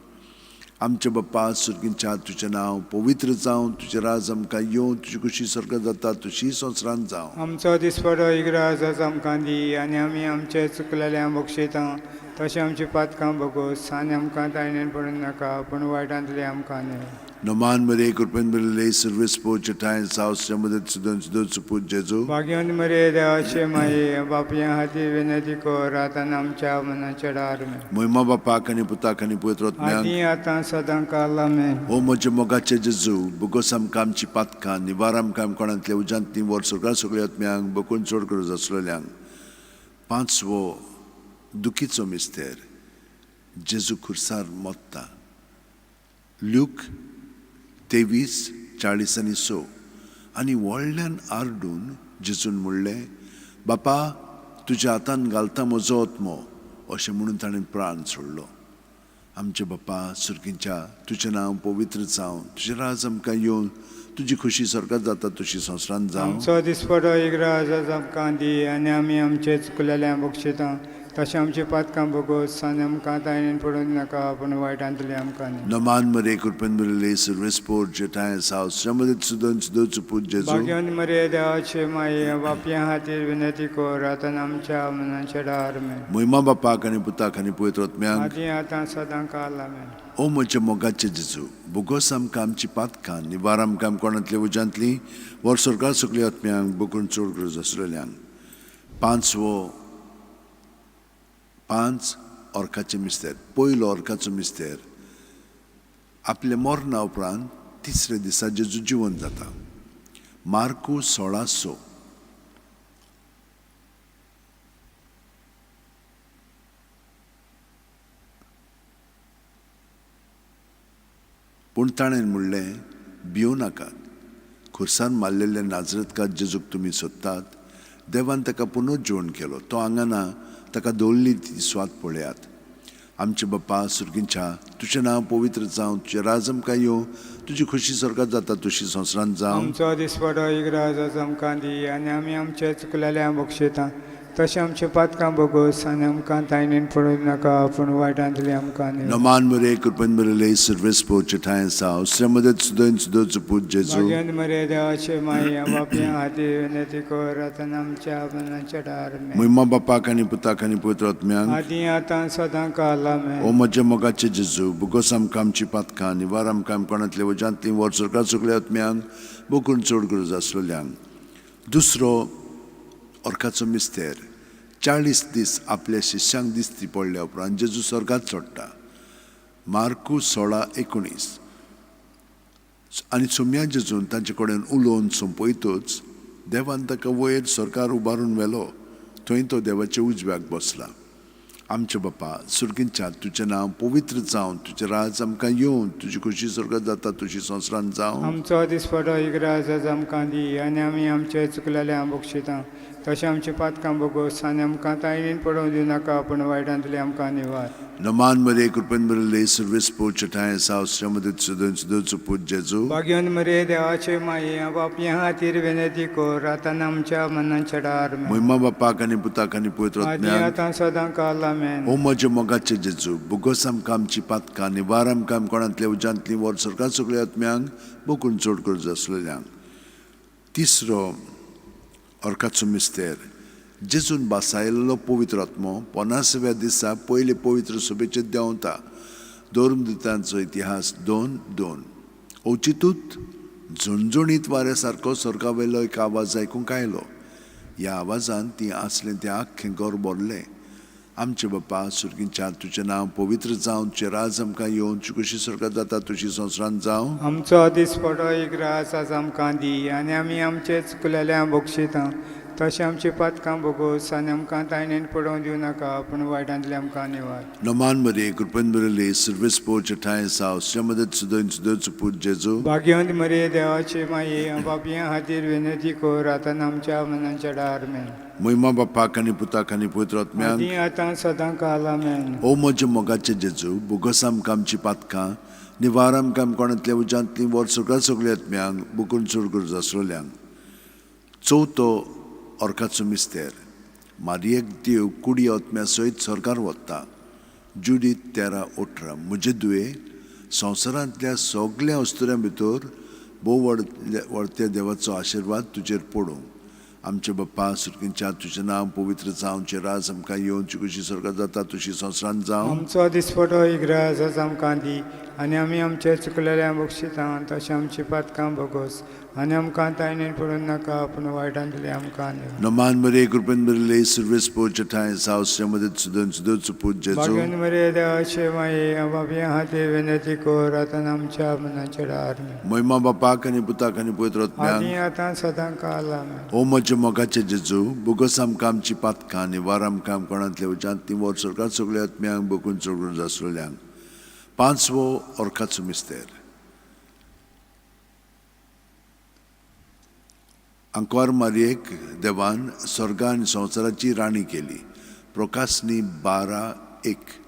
A: आमचे बाप्पा सर्गीच्या, तुजें नांव पवित्र जावं, तुजें राज आमकां येवं, तुजी खुशी स्वर्गात जाता तुशी संवसारांत जावं.
B: आमचो दिसपटो इग्राज आमकां दी आनी आमी आमचे चुकलेल्या बक्षितां तशें आमची पातकां भोगोस आनी आमकां तायणेन पडून नाका, पूण वायटांतली आमकां न्हय.
A: नमान मरे कृपेन भरिल्ले सर्वेस पोरचे ठांय सावसच्या मदत सुदन सुदोचो पूत जेजू.
B: भाग्यवंत मरे देवाचे माये, बापया हाती विनंती कोर आतां आमच्या मनाच्या डार.
A: महिमा बापाक आनी पुताक आनी पवित्र आत्म्याक.
B: आदी आतां सदां काल. आमेन.
A: ओ म्हज्या मोगाचे जेजू, बोगोस आमकां आमची पातकां, निवार आमकां कोणांतल्या उज्यांतली, वर स्वर्गात सगळ्या आत्म्यांक, बोकून चड गरज आसलेल्यांक. पांचवो दुखीचो मिस्तेर जेजू खुर्सार मोत्ता. ल्यूक 23:46. आनी व्हडल्यान आरडून जेजून म्हणलें, बापा तुज्या हातान घालता म्हजो आत्मो, अशें म्हणून ताणें प्राण सोडलो. आमचे बाप्पा सुर्गींच्या, तुजें नांव पवित्र जावं, तुजें राज आमकां येवन, तुजी खुशी स्वर्गात जाता तशी संवसारांत जावं।
B: आमचो दिसपडो एक राज आज आमकां दी आनी आमी आमचे चुकलेल्या बक्षिता तशें आमची पातकां भोगोस आनी आमकां तायणेन पडून नाका पूण वायटांतले आमकां न्ही।
A: नमान मरे कृपेन भरिल्ले सर्वेस्पोर जेठाय साव श्रमदीत सुदन सुदोचो पूत जेजू।
B: भाग्यवंत मरे देवाचे माये बापया खातीर विनंती कर आतां आमच्या मनाच्या डार मेन।
A: महिमा बापाक आनी पुताक आनी पवित्र आत्म्याक।
B: आदी आतां सदां काल आमेन।
A: ओ म्हज्या मोगाचे जेजू, भोगोस आमकां आमची पातकां, निवार आमकां कोणांतल्या उज्यांतली, वर स्वर्गार सगल्या आत्म्यांक बोकून चड गरज आसलेल्यांक। पांच ऑर्काचे मिस्तेर। पयलो ऑर्काचो मिस्तेर, आपल्या मरणा उपरांत तिसऱ्या दिसा जेजू जिवन जाता। मार्कू 16:6। पूण ताणें म्हणलें, भिवं नाकात, खुर्सान मारलेल्या नाजरतकार जेजूक तुमी सोदतात, देवान ताका पुनर्जीवन केलो, तो हांगा ना, ताका दवरली ती सुवात पळयात। आमचे बाप्पा सुर्गींच्या, तुजें नांव पवित्र जावं, तुजें राज आमकां येवं, तुजी खुशी स्वर्गात जाता तशी संवसारांत जावं।
B: आमचो दिसपडो एक राज आज आमकां दी आनी आमी आमचे चुकलेल्या बक्षिता तशें आमचे पातकां भोगोस आनी आमकां तायणेन पडूं नाका पूण वायटांतली आमकां न्ही।
A: नमान मरे कृपेन भरिल्ले सर्वेस्पोर ठांय साव श्रमदत सुदन सुदोचो पूत जेजू।
B: भाग्यवंत मरे देवाचे माये बापया खातीर विनंती कर आतां आमच्या मनाच्या डार मेन।
A: महिमा बापाक आनी पुताक आनी पवित्र आत्म्याक।
B: आदी आतां सदां काल आमेन।
A: ओ म्हज्या मोगाचे जेजू, भोगोस आमकां आमची पातकां, निवार आमकां कोणांतल्या वजांतली, वर स्वर्गार सगल्या आत्म्यांक बोकून चड गरज आसलेल्यांक। दुसरो ऑर्काचो मिस्तेर, 40 दीस आपल्या शिष्यांक दिश्टी पडल्या उपरांत जेजू स्वर्गात चडटा। मार्कू 16:19। आनी सोम्या जेजून तांचे कडेन उलोवन सोंपयतच देवान ताका वयर स्वर्गार उबारून व्हेलो, थंय तो देवाच्या उजव्याक बसला। आमचे बापा सुर्गींच्या, तुजें नांव पवित्र जावं, तुजें राज आमकां येवन, तुजी खुशी स्वर्गात जाता तशी संवसारांत जावं।
B: आमचो दिसपडो एक राज आज आमकां दी आनी आमी आमचे चुकलेल्या बक्षिता तशें आमची पातकां भोगोस आनी आमकां तायणेन पडोवंक दिवनाका पूण वायटांतले आमकां निवार।
A: नमान मरे कृपेन भरिल्ले सर्वेस्पोर ठांय साव श्रमदीत सुदन सुदोचो पूत जेजू।
B: भाग्यवंत मरे देवाचे माये बापया खातीर विनंती कर आतां आमच्या मनाच्या डार मेन।
A: महिमा बापाक आनी पुताक आनी पवित्र
B: आदी
A: आत्म्याक।
B: आतां सदां काल आमेन।
A: ओ म्हज्या मोगाचे जेजू, भोगोस आमकां आमची पातकां, निवार आमकां कोणांतल्या उज्यांतली, वर स्वर्गार सगल्या आत्म्यांक बोकून चड गरज आसलेल्यांक। तिसरो ऑर्काचो मिस्तेर, जेजून बासायल्लो पवित्र आत्मो 50व्या दिसा पयले पवित्र सभेचेर देंवता। धर्मदूतांचो इतिहास 2:2। अवचितूत झणझणीत वाऱ्या सारको स्वर्गा वयलो एक आवाज आयकूंक आयलो। ह्या आवाजान ती आसलें तें आख्खें घर भरलें। आमचे बापा सुर्गींच्या, तुजें नांव पवित्र जावं, तुजें राज आमकां येवन, तुजी खुशी स्वर्गात जाता तशी संवसारांत जावं।
B: आमचो दिसपडो एक राज आज आमकां दी आनी आमी आमचे चुकलेल्या बक्षिता तशें आमची पातकां भोगोस आनी आमकां तायणेन पडोवंक दिवनाका पूण वायटांतले आमकां निवार।
A: नमान मरे कृपेन भरिल्ले सर्वेस्पोर ठांय साव श्रमदत सुदन सुदोचो पूत जेजू।
B: भाग्यवंत मरे देवाचे माये बापया खातीर विनंती कर आतां आमच्या मनाच्या डार मेन।
A: महिमा बापाक आनी पुताक आनी पवित्र आत्म्याक।
B: आदी आतां सदां काल आमेन।
A: ओ म्हज्या मोगाचे जेजू, भोगोस आमकां आमची पातकां, निवार आमकां कोणांतल्या उज्यांतली, वर स्वर्गार सगल्या आत्म्यांक बोकून चड गरज आसलेल्यांक। चवथो ऑर्काचो मिस्तेर, मारियेक देव कुडी आत्म्या सयत स्वर्गार वता। जुडीत 13:18। म्हजे दुये, संवसारांतल्या सगल्या अस्तुऱ्यां भितर भोव व्हडत्या देवाचो आशिर्वाद तुजेर पडूं। आमचे बाप्पा सुर्गींच्या, तुजें नांव पवित्र जावं, तुजें राज आमकां येवन, तुजी खुशी स्वर्गात जाता तशी संवसारांत जावं।
B: आमचो दिसपडो एक राज आज आमकां दी आनी आमी आमचे चुकलेल्या बक्षिता तशें आमची पातकां भोगोस आनी आमकां तायणेन पडूं नाका पूण वायटांतले आमकां न्ही।
A: नमान मरे कृपेन भरिल्ले सर्वेस्पोर ठांय साव श्रमदीत सुदन सुदोचो पूत जेजू।
B: भाग्यवंत मरे देवाचे माये बापया खातीर विनंती कर आतां आमच्या मनाच्या डार मेन।
A: महिमा बापाक आनी पुताक आनी पवित्र आत्म्याक।
B: आदी आतां सदां काल आमेन।
A: ओ म्हज्या मोगाचे जेजू, भोगोस आमकां आमची पातकां, निवार आमकां कोणांतल्या उज्यांतली, वर स्वर्गार सगल्या आत्म्यांक बोकून चडून आसलेल्यांक। पांचवो ऑर्काचो मिस्तेर, आंकवार मारयेक देवान स्वर्गा आनी संवसाराची राणी केली। प्रकाशनी 12:1।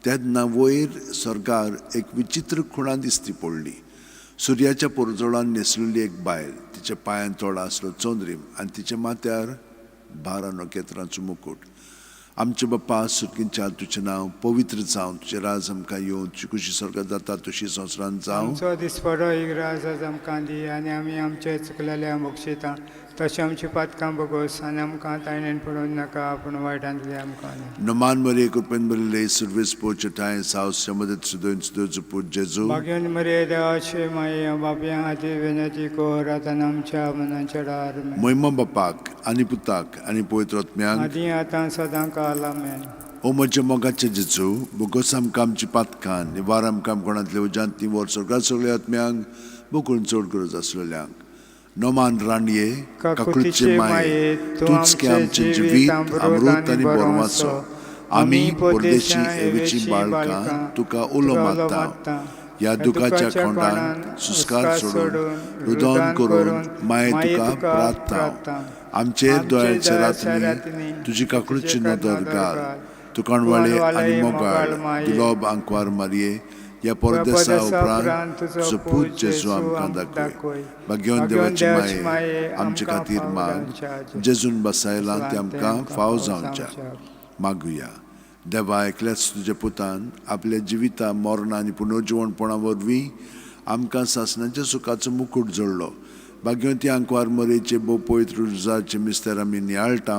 A: तेन्ना वयर सर्गार एक विचित्र खुणा दिसती पडली. सुर्याच्या परजोळान न्हेसलेली एक बायल, तिच्या पांयान तोडा आसलो चंद्रीम आनी तिच्या माथ्यार 12 नखेत्रांचो मुकूट. आमचे बाप्पा सुर्गींच्या, तुजें नांव पवित्र जावं, तुजें राज आमकां येवं, तुजी खुशी स्वर्गात जाता तशी संवसारांत जावं.
B: आमचो दिसपडो एक राज आज आमकां दी आनी आमी आमचे चुकलेल्या बक्षिता तशें आमची पातकां बगोस आनी आमकां तायणेन पडून नाका पूण वायटांतले आमकां न्ही.
A: नमान मरिये, कृपेन भरिल्ले, सुर्वेस पोवचे ठांय सावस मदत सुदोयन सुदोयचो पूत जेजू.
B: भाग्यन मरिये देवाचे माये बापया खातीर विनंती कर आतां आमच्या मनाच्या डार.
A: महिमा बापाक आनी पुताक आनी पवित्र आत्म्याक,
B: आदी आतां सदां काल. आमेन.
A: ओ म्हज्या मोगाचे जेजू, बोगोस आमकां आमची पातकां, निवार आमकां कोणांतले उज्यांत निवर, स्वर्गात सगळ्या आत्म्यांक बोकून चड गरज आसलेल्यांक. नोमान राणये, काकुळचे माये, तूंच के आमचें जिवीत अमृत आनी बरवाचो. आमी परदेशी एवेची बाळकां तुका उलो मारता. ह्या दुखाच्या खोंडान सुस्कार सोडून रुदन करून माये तुका प्रार्थना. आमचेर दोळ्यांच्या रातनी तुजी काकुळची नदर घाल. तुकाणवाळे आनी मोगाळ दुलोब आंकवार मारये, ह्या परदेसा उपरांत तुजो पूत जेजू आमकां दाखय. भाग्यवन देवाची माये आमचे खातीर माग, जेजून बसायला ते आमकां फाव जावच्या. मागुया. देवा, एकल्याच तुज्या पुतान आपल्या जिविता मरणा आनी पुनर्जिवणपणा वरवीं आमकां सासणाच्या सुखाचो मुकूट जोडलो. भाग्यवंती आंकवार मरेचे भोव पवित्र रुजाचे मिस्तर आमी नियाळटा,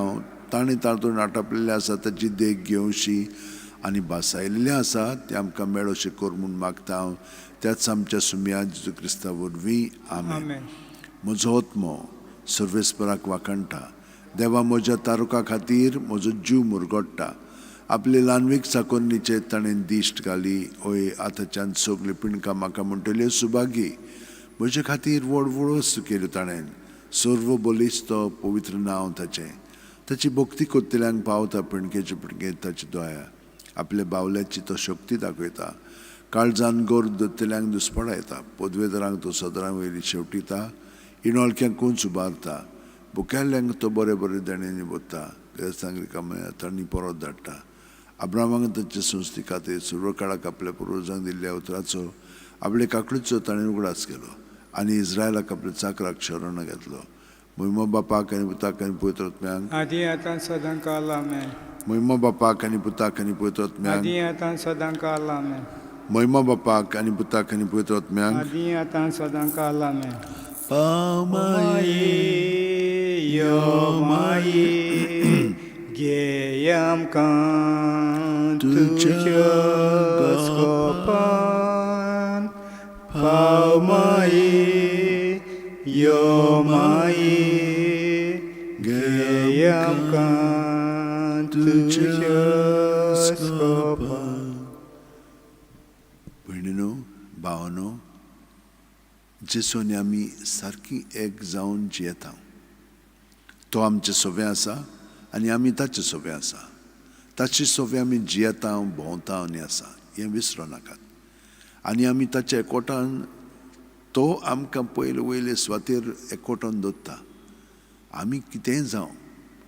A: ताणें तातूंत आटापलेलें आसा ताची देख घेवशी आनी भासायल्लें आसा तें आमकां मेळोशें कर म्हूण मागता हांव त्याच आमच्या सुमया जेजू क्रिस्ता वरवीं. आमेन. म्हजो आत्मो सर्वेस्पराक वाखाणटा. देवा, म्हज्या तारुका खातीर म्हजो जीव मुरगोडटा. आपले ल्हानवीक चाकोरणीचेर ताणें दिश्ट घाली. ओय, आतांच्यान सगळीं पिणकां म्हाका म्हणटल्यो सुभागी. म्हजे खातीर व्हड व्हड वस्तू केल्यो ताणें. सर्व बलिश्त पवित्र नांव ताचें. ताची भक्ती करतल्यांक पावता पिणकेचे पिणके ताची दया. आपल्या बावल्याची तो शक्ती दाखयता. काळजान गोर दत्तल्यांक दुस्पडायता. पदवेदारांक तो सदरां वयली शेवटिता. इणोळक्यांक कोंच उबारता. बुकेल्ल्यांक तो बरे बरे देण्यांनी भरता. गिरेस्तांक रिकाम्या तांणी परत धाडटा. अब्रामाक ताचे संस्थे खातीर सर्व काळाक आपल्या पुर्वजांक दिल्ल्या उतराचो आपले काकडीचो ताणें उगडास केलो आनी इस्रायलाक आपल्या चाकराक शरण घेतलो. महिमा बापाक आनी पुताक आनी पवित्र आत्म्याक,
B: आदी आतां सदां काल. आमेन.
A: महिमा बापाक आनी पुताक आनी पवित्र आत्म्याक,
B: आदी आतां सदां काल. आमेन.
A: महिमा बापाक आनी पुताक आनी पवित्र आत्म्याक,
B: आदी आतां सदां काल. आमेन.
A: पाव
B: माये यो माये घे आमकां तुज्या गोपान. पाव माये यो माये घे आमकां तुज्या गोपान.
A: भयणीनो, भावानो, जेजू आनी आमी सारकी एक जावन जियेता. तो आमचे सोवे आसा आनी आमी ताचे सोवे आसा. ताचे सोवे आमी जियेता, भोंवता आनी आसा हें विसरो नाकात. आनी आमी ताच्या एकवटान तो आमकां पयले वयले सुवातेर एकवटान दवरता. आमी कितेंय जावं,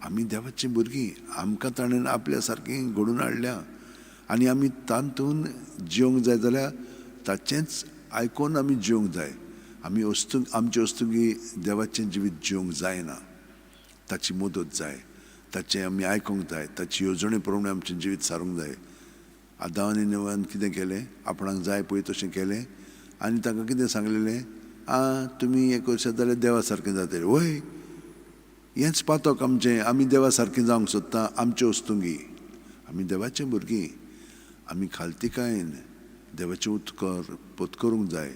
A: आमी देवाचीं भुरगीं. आमकां ताणें आपल्या सारकीं घडोवन हाडल्या आनी आमी तातूंत जिवंक जाय जाल्यार ताचेंच आयकून आमी जिवंक जाय. आमी वस्तू आमचे वस्तुगी देवाचें जिवीत जिवंक जायना. ताची मदत जाय, ताचें आमी आयकूंक जाय, ताची येवजणे प्रमाणे आमचें जिवीत सारूंक जाय. आदांव आनी नेवान कितें केलें? आपणाक जाय पळय तशें केलें आनी तांकां कितें सांगलेलें? आं, तुमी हें करशात जाल्यार देवा सारकें जातलें. वय, हेंच पातक आमचें. आमी देवा सारकें जावंक सोदता आमचे वस्तुंगी. आमी देवाचीं भुरगीं. आमी खालतिकायेन देवाचें उत्कर पत्करूंक जाय.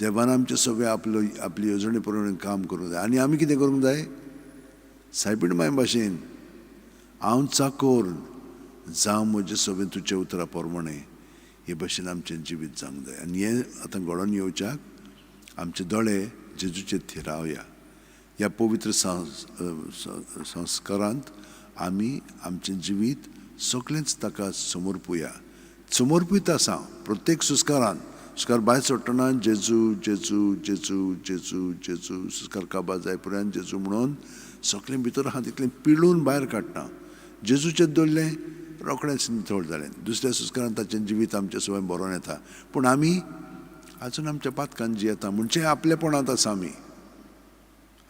A: देवान आमचें सगळें आपलो आपली येवजणे प्रमाणे काम करूंक जाय. आनी आमी कितें करूंक जाय? सायबीण माय भाशेन हांव चाकोर जावं म्हजें सगळें तुज्या उतरा प्रमाणे हे भाशेन आमचें जिवीत जावंक जाय. आनी हें आतां घडोवन येवच्याक आमचे दोळे जेजूचेर थिरावया. ह्या पवित्र संस्कारांत आमी आमचें जिवीत सगळेंच ताका समर्पुया. समर्पीत आसा प्रत्येक सुस्कारान. सुस्कार भायर सोडटना जेजू जेजू जेजू जेजू जेजू, सुस्कार काबार जाय पर्यंत जेजू म्हणून सगळें भितर आहा तितलें पिळून भायर काडटा. जेजूचेर दवरलें रोखडेंच नितळ जालें. दुसऱ्या संस्कारान ताचें जिवीत आमचें सगळें बरोवन येता, पूण आमी आजून आमच्या पातकान जियेता, म्हणजे आपलेपणांत आसा आमी,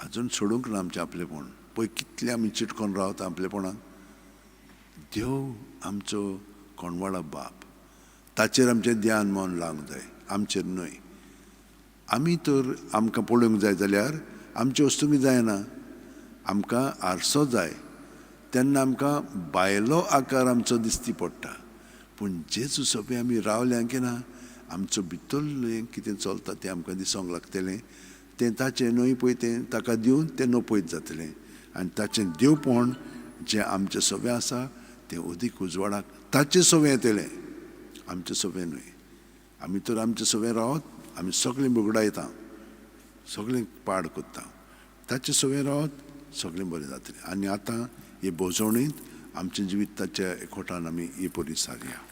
A: आजून सोडूंक ना आमचें आपलेपण. पळय कितलें आमी चिटकोन रावता आपलेपणांत. देव आमचो कोणवाडा बाप, ताचेर आमचें ध्यान मन लावंक जाय, आमचेर न्हय. आमी तर आमकां पळोवंक जाय जाल्यार आमच्यो वस्तूंक जायना, आमकां आरसो जाय, तेन्ना आमकां भायलो आकार आमचो दिसती पडटा. पूण जेजू सोंपें आमी रावल्या की ना, आमचो भितरलें कितें चलता तें आमकां दिसोंक लागतलें. तें ताचें न्हय पळय तें ताका दिवन तें नपयत जातलें आनी ताचें देवपण जें आमचें सोंपें आसा तें अदीक उजवाडाक ताचें सोंपें येतलें, आमचें सोंपें न्हय. आमी तर आमचें सोंपें रावत आमी सगळें बुगडायता, सगळें पाड करता. ताचें सोंपें रावत सगळें बरें जातलें. आनी आतां हे भोजवणींत आमचें जिवीत ताच्या एकवटान आमी ही परी सारया.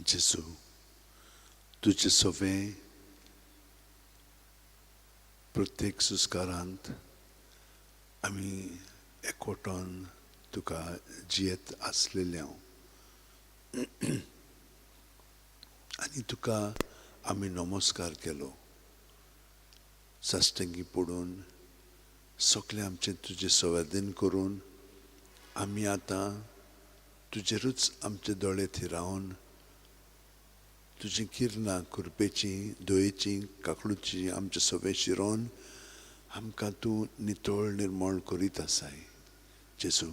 A: जेजू, तुजे सवें प्रत्येक संस्कारांत आमी एकवटोन तुका जियेत आसलेले हांव आनी तुका आमी नमस्कार केलो. साश्टंगी पडून सगळें आमचें तुजें संवेदन करून आमी आतां तुजेरूच आमचे दोळे थिरावन तुजीं किरणां कृपेचीं, दयेचीं, काकडूचीं आमचे सवे शिरोवन आमकां तूं नितळ निर्मळ करीत आसाय. जेजू,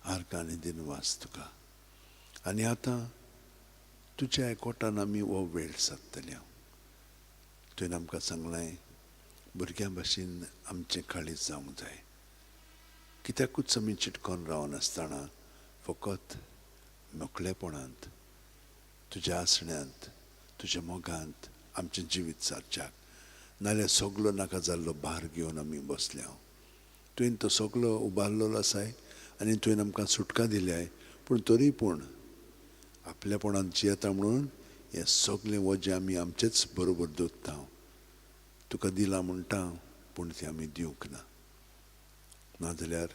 A: आर्गां आनी दिनवास तुका. आनी आतां तुज्या एकवटान आमी हो वेळ सादतले. तुवें आमकां सांगलें भुरग्यां भाशेन आमचें काळीज जावंक जाय. कित्याकूच आमी चिटकोन रावनासतना फकत मेकळेपणांत तुज्या आसण्यांत तुज्या मोगांत आमचें जिवीत सारच्याक, नाल्यार सगलो नाका जाल्लो भार घेवन आमी बसल्या. तुवें तो सगलो उबारलेलो आसाय आनी तुवें आमकां सुटका दिल्याय, पूण तरी पूण आपल्यापणांत जियेता म्हणून हें सगलें वजें आमी आमचेच बरोबर दवरता. तुका दिलां म्हणटा पूण तें आमी दिवंक ना, नाजाल्यार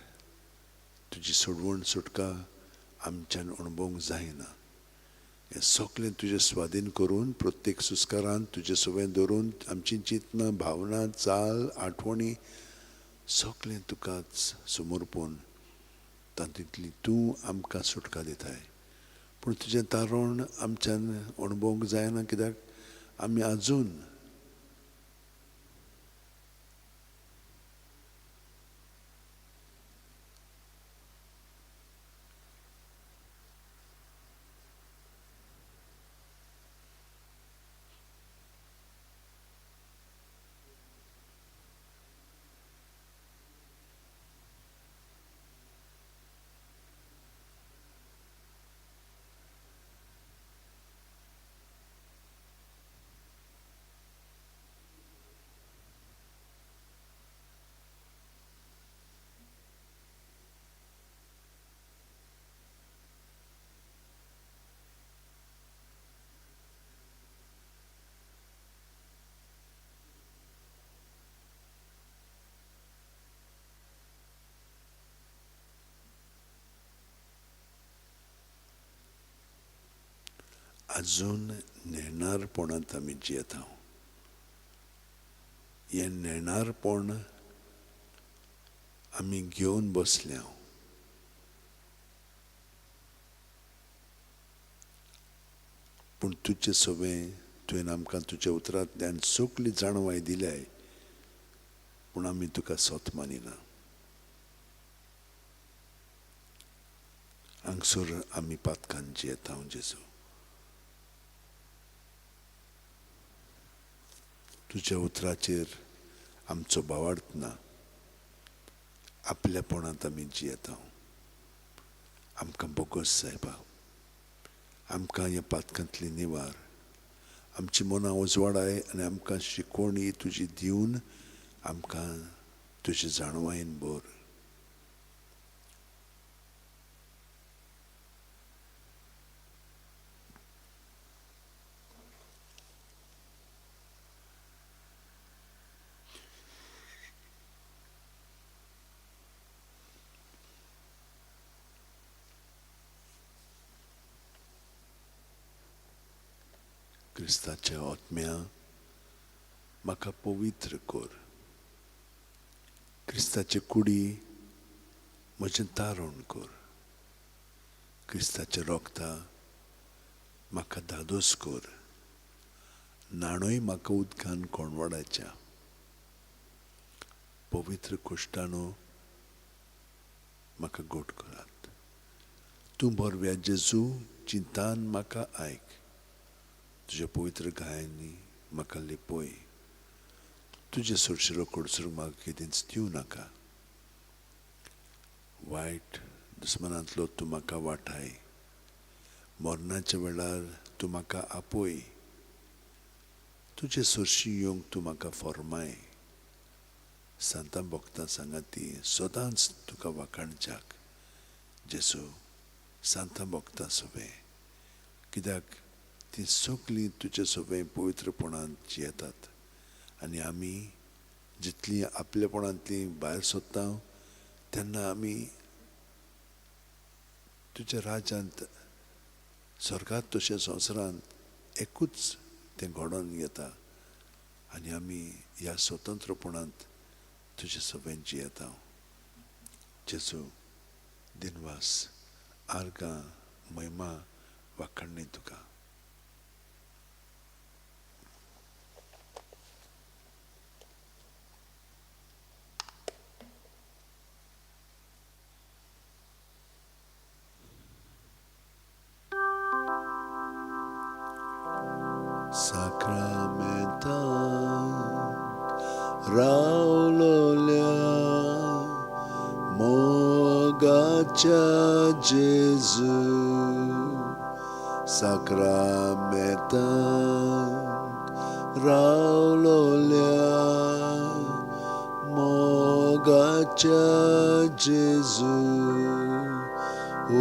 A: तुजी सोडवण सुटका आमच्यान अणभवूंक जायना. हें सगलें तुजें स्वाधीन करून प्रत्येक संस्कारान तुजें सवें धरून आमची चिंतनां, भावना, चाल, आठवणी सगलें तुकाच समर्पून तातूंतली तूं आमकां सुटका दिताय. पूण तुजें तारण आमच्यान अणभवूंक जायना, कित्याक आमी आजून अजून नेणारपणांत आमी जियेता. हें नेणारपण आमी घेवन बसल्या. पूण तुजे सवें तुवें आमकां तुज्या उतरांतल्यान सगली जाणवाय दिल्याय, पूण आमी तुका सत मानिना. हांगसर आमी पातकान जियेता. जेजू, तुज्या उतराचेर आमचो भावार्थ ना, आपल्यापणांत आमी जियेता. आमकां बोगस सायबा, आमकां ह्या पातकांतली निवार, आमची मनां उजवाडाय आनी आमकां शिकवणी तुजी दिवन आमकां तुजी जाणवायेन भर. क्रिस्ताच्या आत्म्या म्हाका पवित्र कर. क्रिस्ताचे कुडी म्हजें तारण कर. क्रिस्ताचे रोगता म्हाका धादोस कर. न्हाणय म्हाका उदकान कोणवाडाच्या. पवित्र कुश्टानो म्हाका गोट करात. तूं बरव्या जेजू, चिंतान म्हाका आयक. तुज्या पवित्र गायांनी म्हाका लिपय. तुजे सोरशिलो कडसर म्हाका केदींच दिवं नाका. वायट दुस्मनांतलो तूं म्हाका वाटाय. मरणाच्या वेळार तूं म्हाका आपय. तुजे सोरशी येवंक तूं म्हाका फॉर्माय. सांतां भक्तां सांगाती सदांच तुका वाखाणच्याक. जेजू, सांतां भक्तां सोबे, कित्याक तीं सगळीं तुजे सगळें पवित्रपणान जियेतात आनी आमी जितलीं आपलेपणांतलीं भायर सोदता तेन्ना आमी तुज्या राज्यांत स्वर्गांत तशें संवसारांत एकूच तें घडोवन येता आनी आमी ह्या स्वतंत्रपणांत तुजे सगळें जियेता. जेजू दिनवास, आर्गां, महिमा, वाखण्णी तुका. साक्रामेंतांत रावलोल्या मोगाच्या जेजू, साक्रामेंतांत रावलोल्या मोगाच्या जेजू,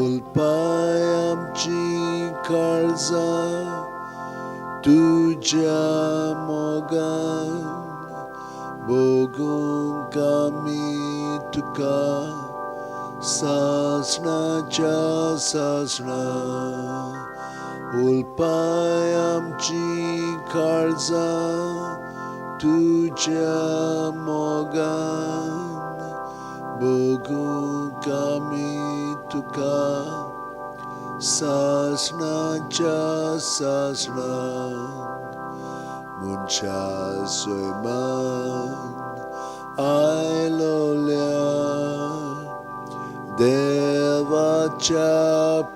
A: उलपाय आमची काळजां तुज्या मोगान, भोगूंक आमी तुका सासणाच्या सासणा. उलपाय आमची काळजां तुज्या मोगान, भोगूंक आमी तुका सासणाच्या सासणा. मनशा सैमान आयलोल्या देवाच्या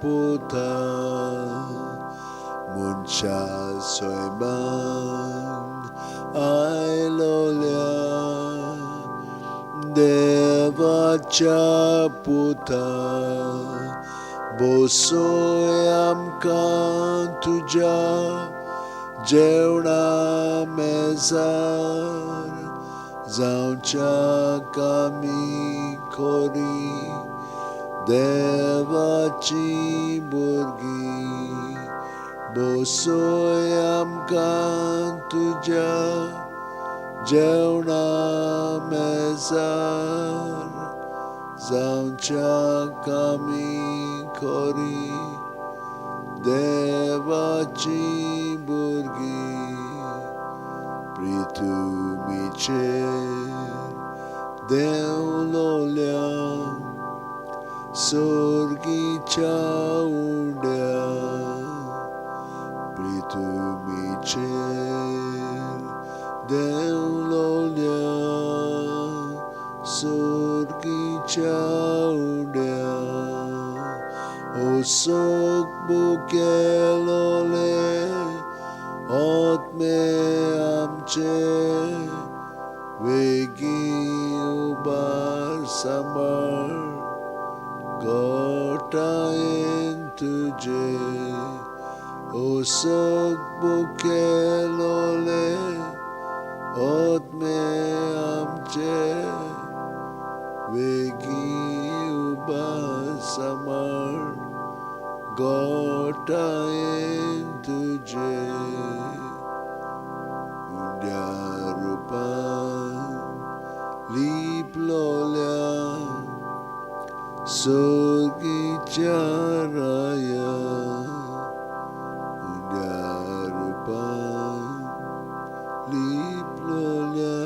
A: पुता, मनशा सैमान आयलोल्या देवाच्या पुता, बसय आमकां तुज्या जेवणा मेजार, जावच्याक आमी खरी देवाची भुरगीं. बसय आमकां तुज्या जेवणा मेजार, जावच्याक आमी खरी देवाची भुरगीं. पृथ्वीचेर देंवलोल्या सर्गीच्या उंड्या, पृथ्वीचेर देंवलोल्या सर्गीच्या उंड्या, ओसोक बुकेलोले आत्मे आमचे, वेगीं उबार सांबाळ गोटायेन तुजे, ओसोक बुकेलोले आत्मे आमचे, वेगीं उबार सांबाळ गोटायेन तुजे. उंड्या रुपान लिपलोल्या सर्गीच्या राया, उंड्या रुपान लिपलोल्या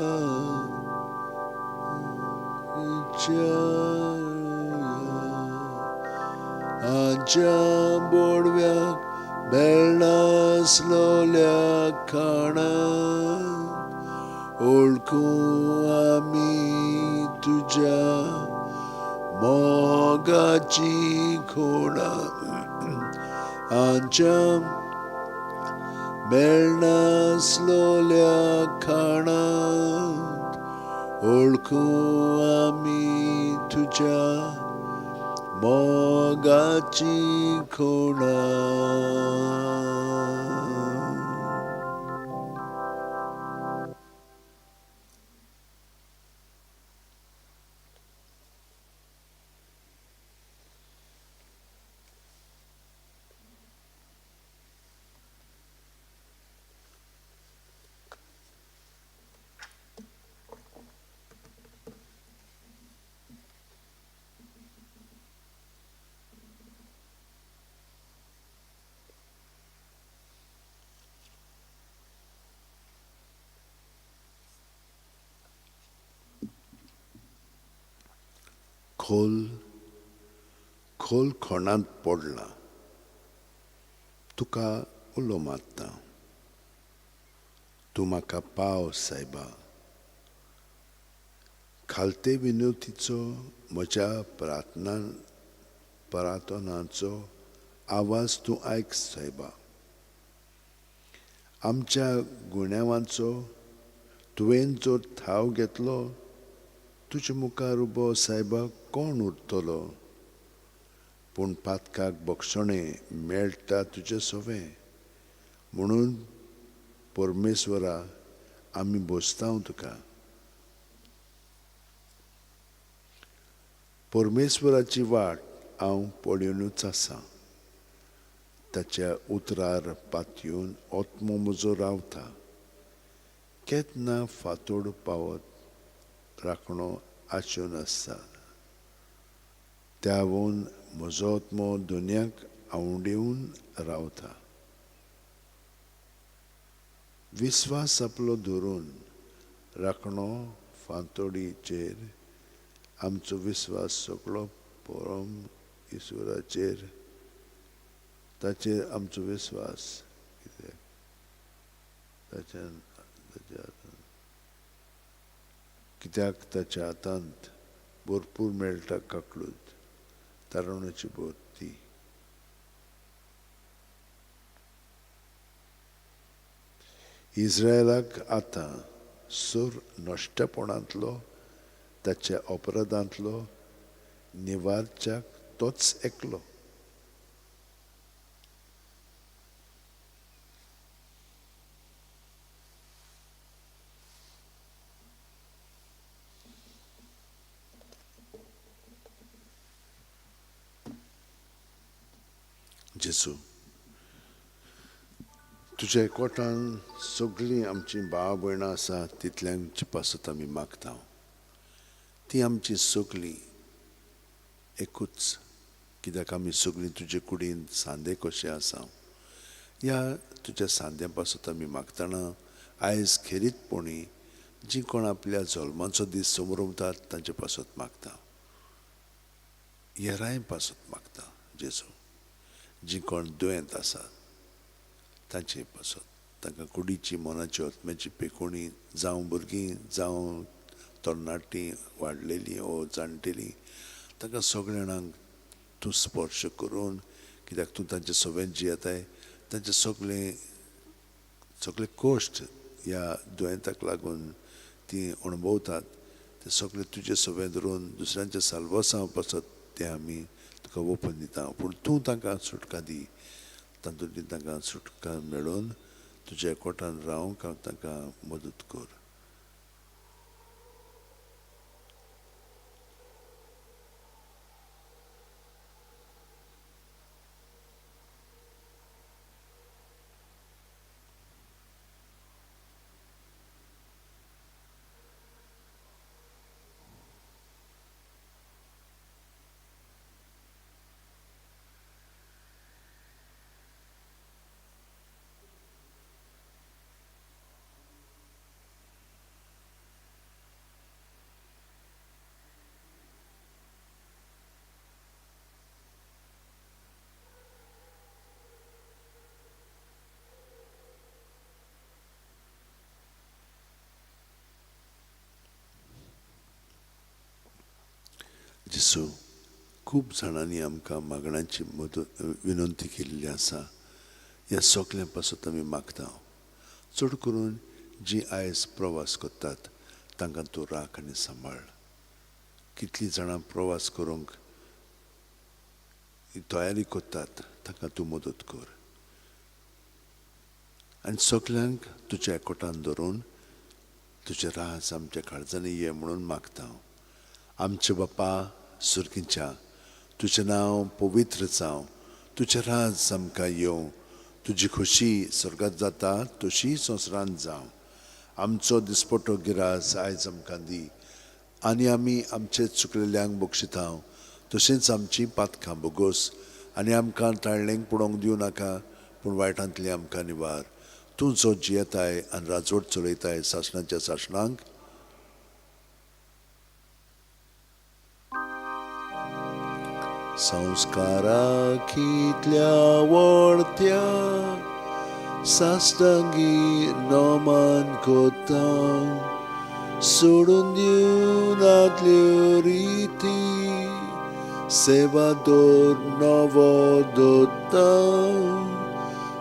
A: आमच्या बोडव्याक मेळनासलोल्या खाणाक, ओळखूं आमी तुज्या मोगाची खोणां. आमच्या मेळनासलोल्या खाणाक, ओळखूं आमी तुज्या मोगाची खोणां. खोल खोल खणांत पडला, तुका उलो मारता, तूं म्हाका पाव सायबा। खालते विनवतीचो म्हज्या प्रार्थना प्रार्थनाचो आवाज तूं आयक सायबा। आमच्या गुन्यांवांचो तुवें जर थाव घेतलो, तुजे मुखार उबो सायबा कोण उरतलो? पूण पातकाक बक्षणें मेळटा तुजें सवें, म्हणून परमेश्वरा आमी बसता तुका। परमेश्वराची वाट हांव पळयोवनूच आसा, ताच्या उतरार पातयेवन आत्मो म्हजो रावता। केन्ना फांतोड पावत राखणो आशेवन आसता, त्यावून म्हजो आत्मो दुनियाक आवडेवन रावता। विस्वास आपलो धरून राखणो फांतोडीचेर, आमचो विस्वास सगळो परम ईश्वराचेर, ताचेर आमचो विस्वास कित्याक ताच्या ताच्या कित्याक ताच्या हातांत भरपूर मेळटा काकळूत तारुण्याची भरती। इस्रायलाक आतां सूर नश्टपणांतलो ताच्या अपराधांतलो निवारच्याक तोच एकलो। जेजू, तुज्या एकवटान सगळीं आमचीं भाव भयणां आसा तितल्यांचे पासत आमी मागता। ती आमची सगळीं एकूच, कित्याक आमी सगळीं तुजे कुडीन सांदे कशे आसा। ह्या तुज्या सांद्या पासत आमी मागतना आयज खेरीतपणी जीं कोण आपल्या जल्माचो दीस समरवतात तांचे पासत मागता, हेरांय पासत मागता। जेजू, जीं कोण दुयेंत आसात तांचे पासत, तांकां कुडीची मनाची आत्म्याची पेकोणी, जावं भुरगीं जावं तरणाटीं वाडलेलीं ओ जाणटेलीं, तांकां सगळ्या जाणांक तूं स्पर्श करून, कित्याक तूं तांचे सवें जियेताय, तांचे सगळे सगळे कश्ट ह्या दुयेंताक लागून ती अणभवतात ते सगळे तुजे सवें धरून दुसऱ्यांचे साल्वासांव पासत ते आमी तुका ओपन दिता। पूण तूं तांकां सुटका दी, तातूंतली तांकां सुटका मेळोवन तुज्या एकवटान रावंक तांकां मदत कर। जेजू, खूब जाणांनी आमकां मागण्यांची मदत विनंती केल्ली आसा। ह्या सगळ्यां पासत आमी मागता, चड करून जी आयज प्रवास करतात तांकां तूं राख आनी सांबाळ। कितलीं जाणां प्रवास करूंक तयारी करतात तांकां तूं मदत कर आनी सगल्यांक तुज्या एकवटान धरून तुजें राज आमच्या काळजांनी ये म्हणून मागता। आमचे बापा सुर्गीच्या, तुजें नांव पवित्र जावं, तुजें राज आमकां येवं, तुजी खोशी स्वर्गांत जाता तशी संवसारांत जावं। आमचो दिसपटो गिरास आयज आमकां दी आनी आमी आमचे चुकलेल्यांक बक्षिता तशेंच आमची पातकां बोगोस आनी आमकां ताळणेक पडोवंक दिवं नाका, पूण वायटांतली आमकां निवार। तूं जो जियेताय आनी राजवट चलयताय सासणाच्या सासणांक। संस्कारा कितल्या वळत्या साश्टांगी नमन कोता सोडून दिवनातल्यो रिती सेवा दोर नवो दोता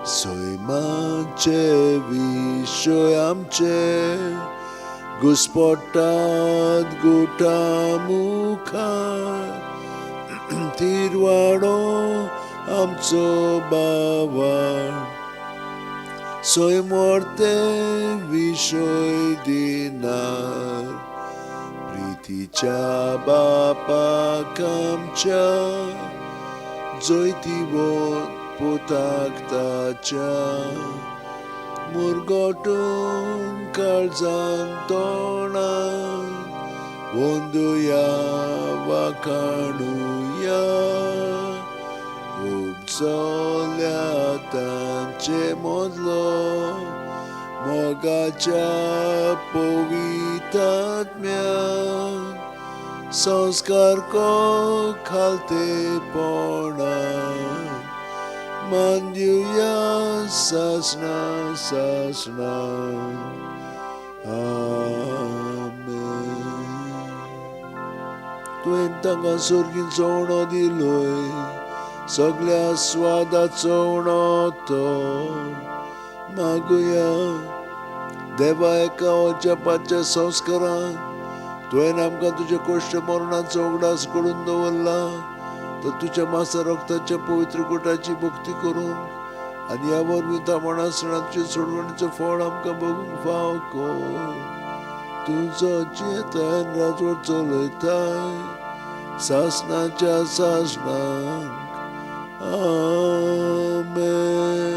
A: सैमाचे विशय आमचे घुसपटात गुटा मुखार तिरवाडो आमचो बाबा सैमोर्ते विशय दिनार प्रितीच्या बापाक आमच्या जैतिवंत पुताक ताच्या मुरगोटून काळजान तोंडान वंदुया वाखाणुया उपजल्या तांचे मदलो मोगाच्या पवितात्म्या संस्कार को खालतेपणा मानदिवया सासना सासना. आमेन. तुवें तांकां सर्गींचो उणो दिलोय सगळ्या स्वादाचो उणो तो मागुया देवा एका अजापाच्या संस्कारान तुवें आमकां तुज्या कश्ट मरणाचो उगडास करून दवरला तर तुज्या मासा रक्ताच्या पवित्र गुटाची भक्ती करूंक आनी ह्या वरवीं त्या मणासणाचे सोडवणीचो फळ आमकां बघूंक फाव कर. तुजो चेतन राजवट चलयताय सासणाच्या सासणाक. आमेन.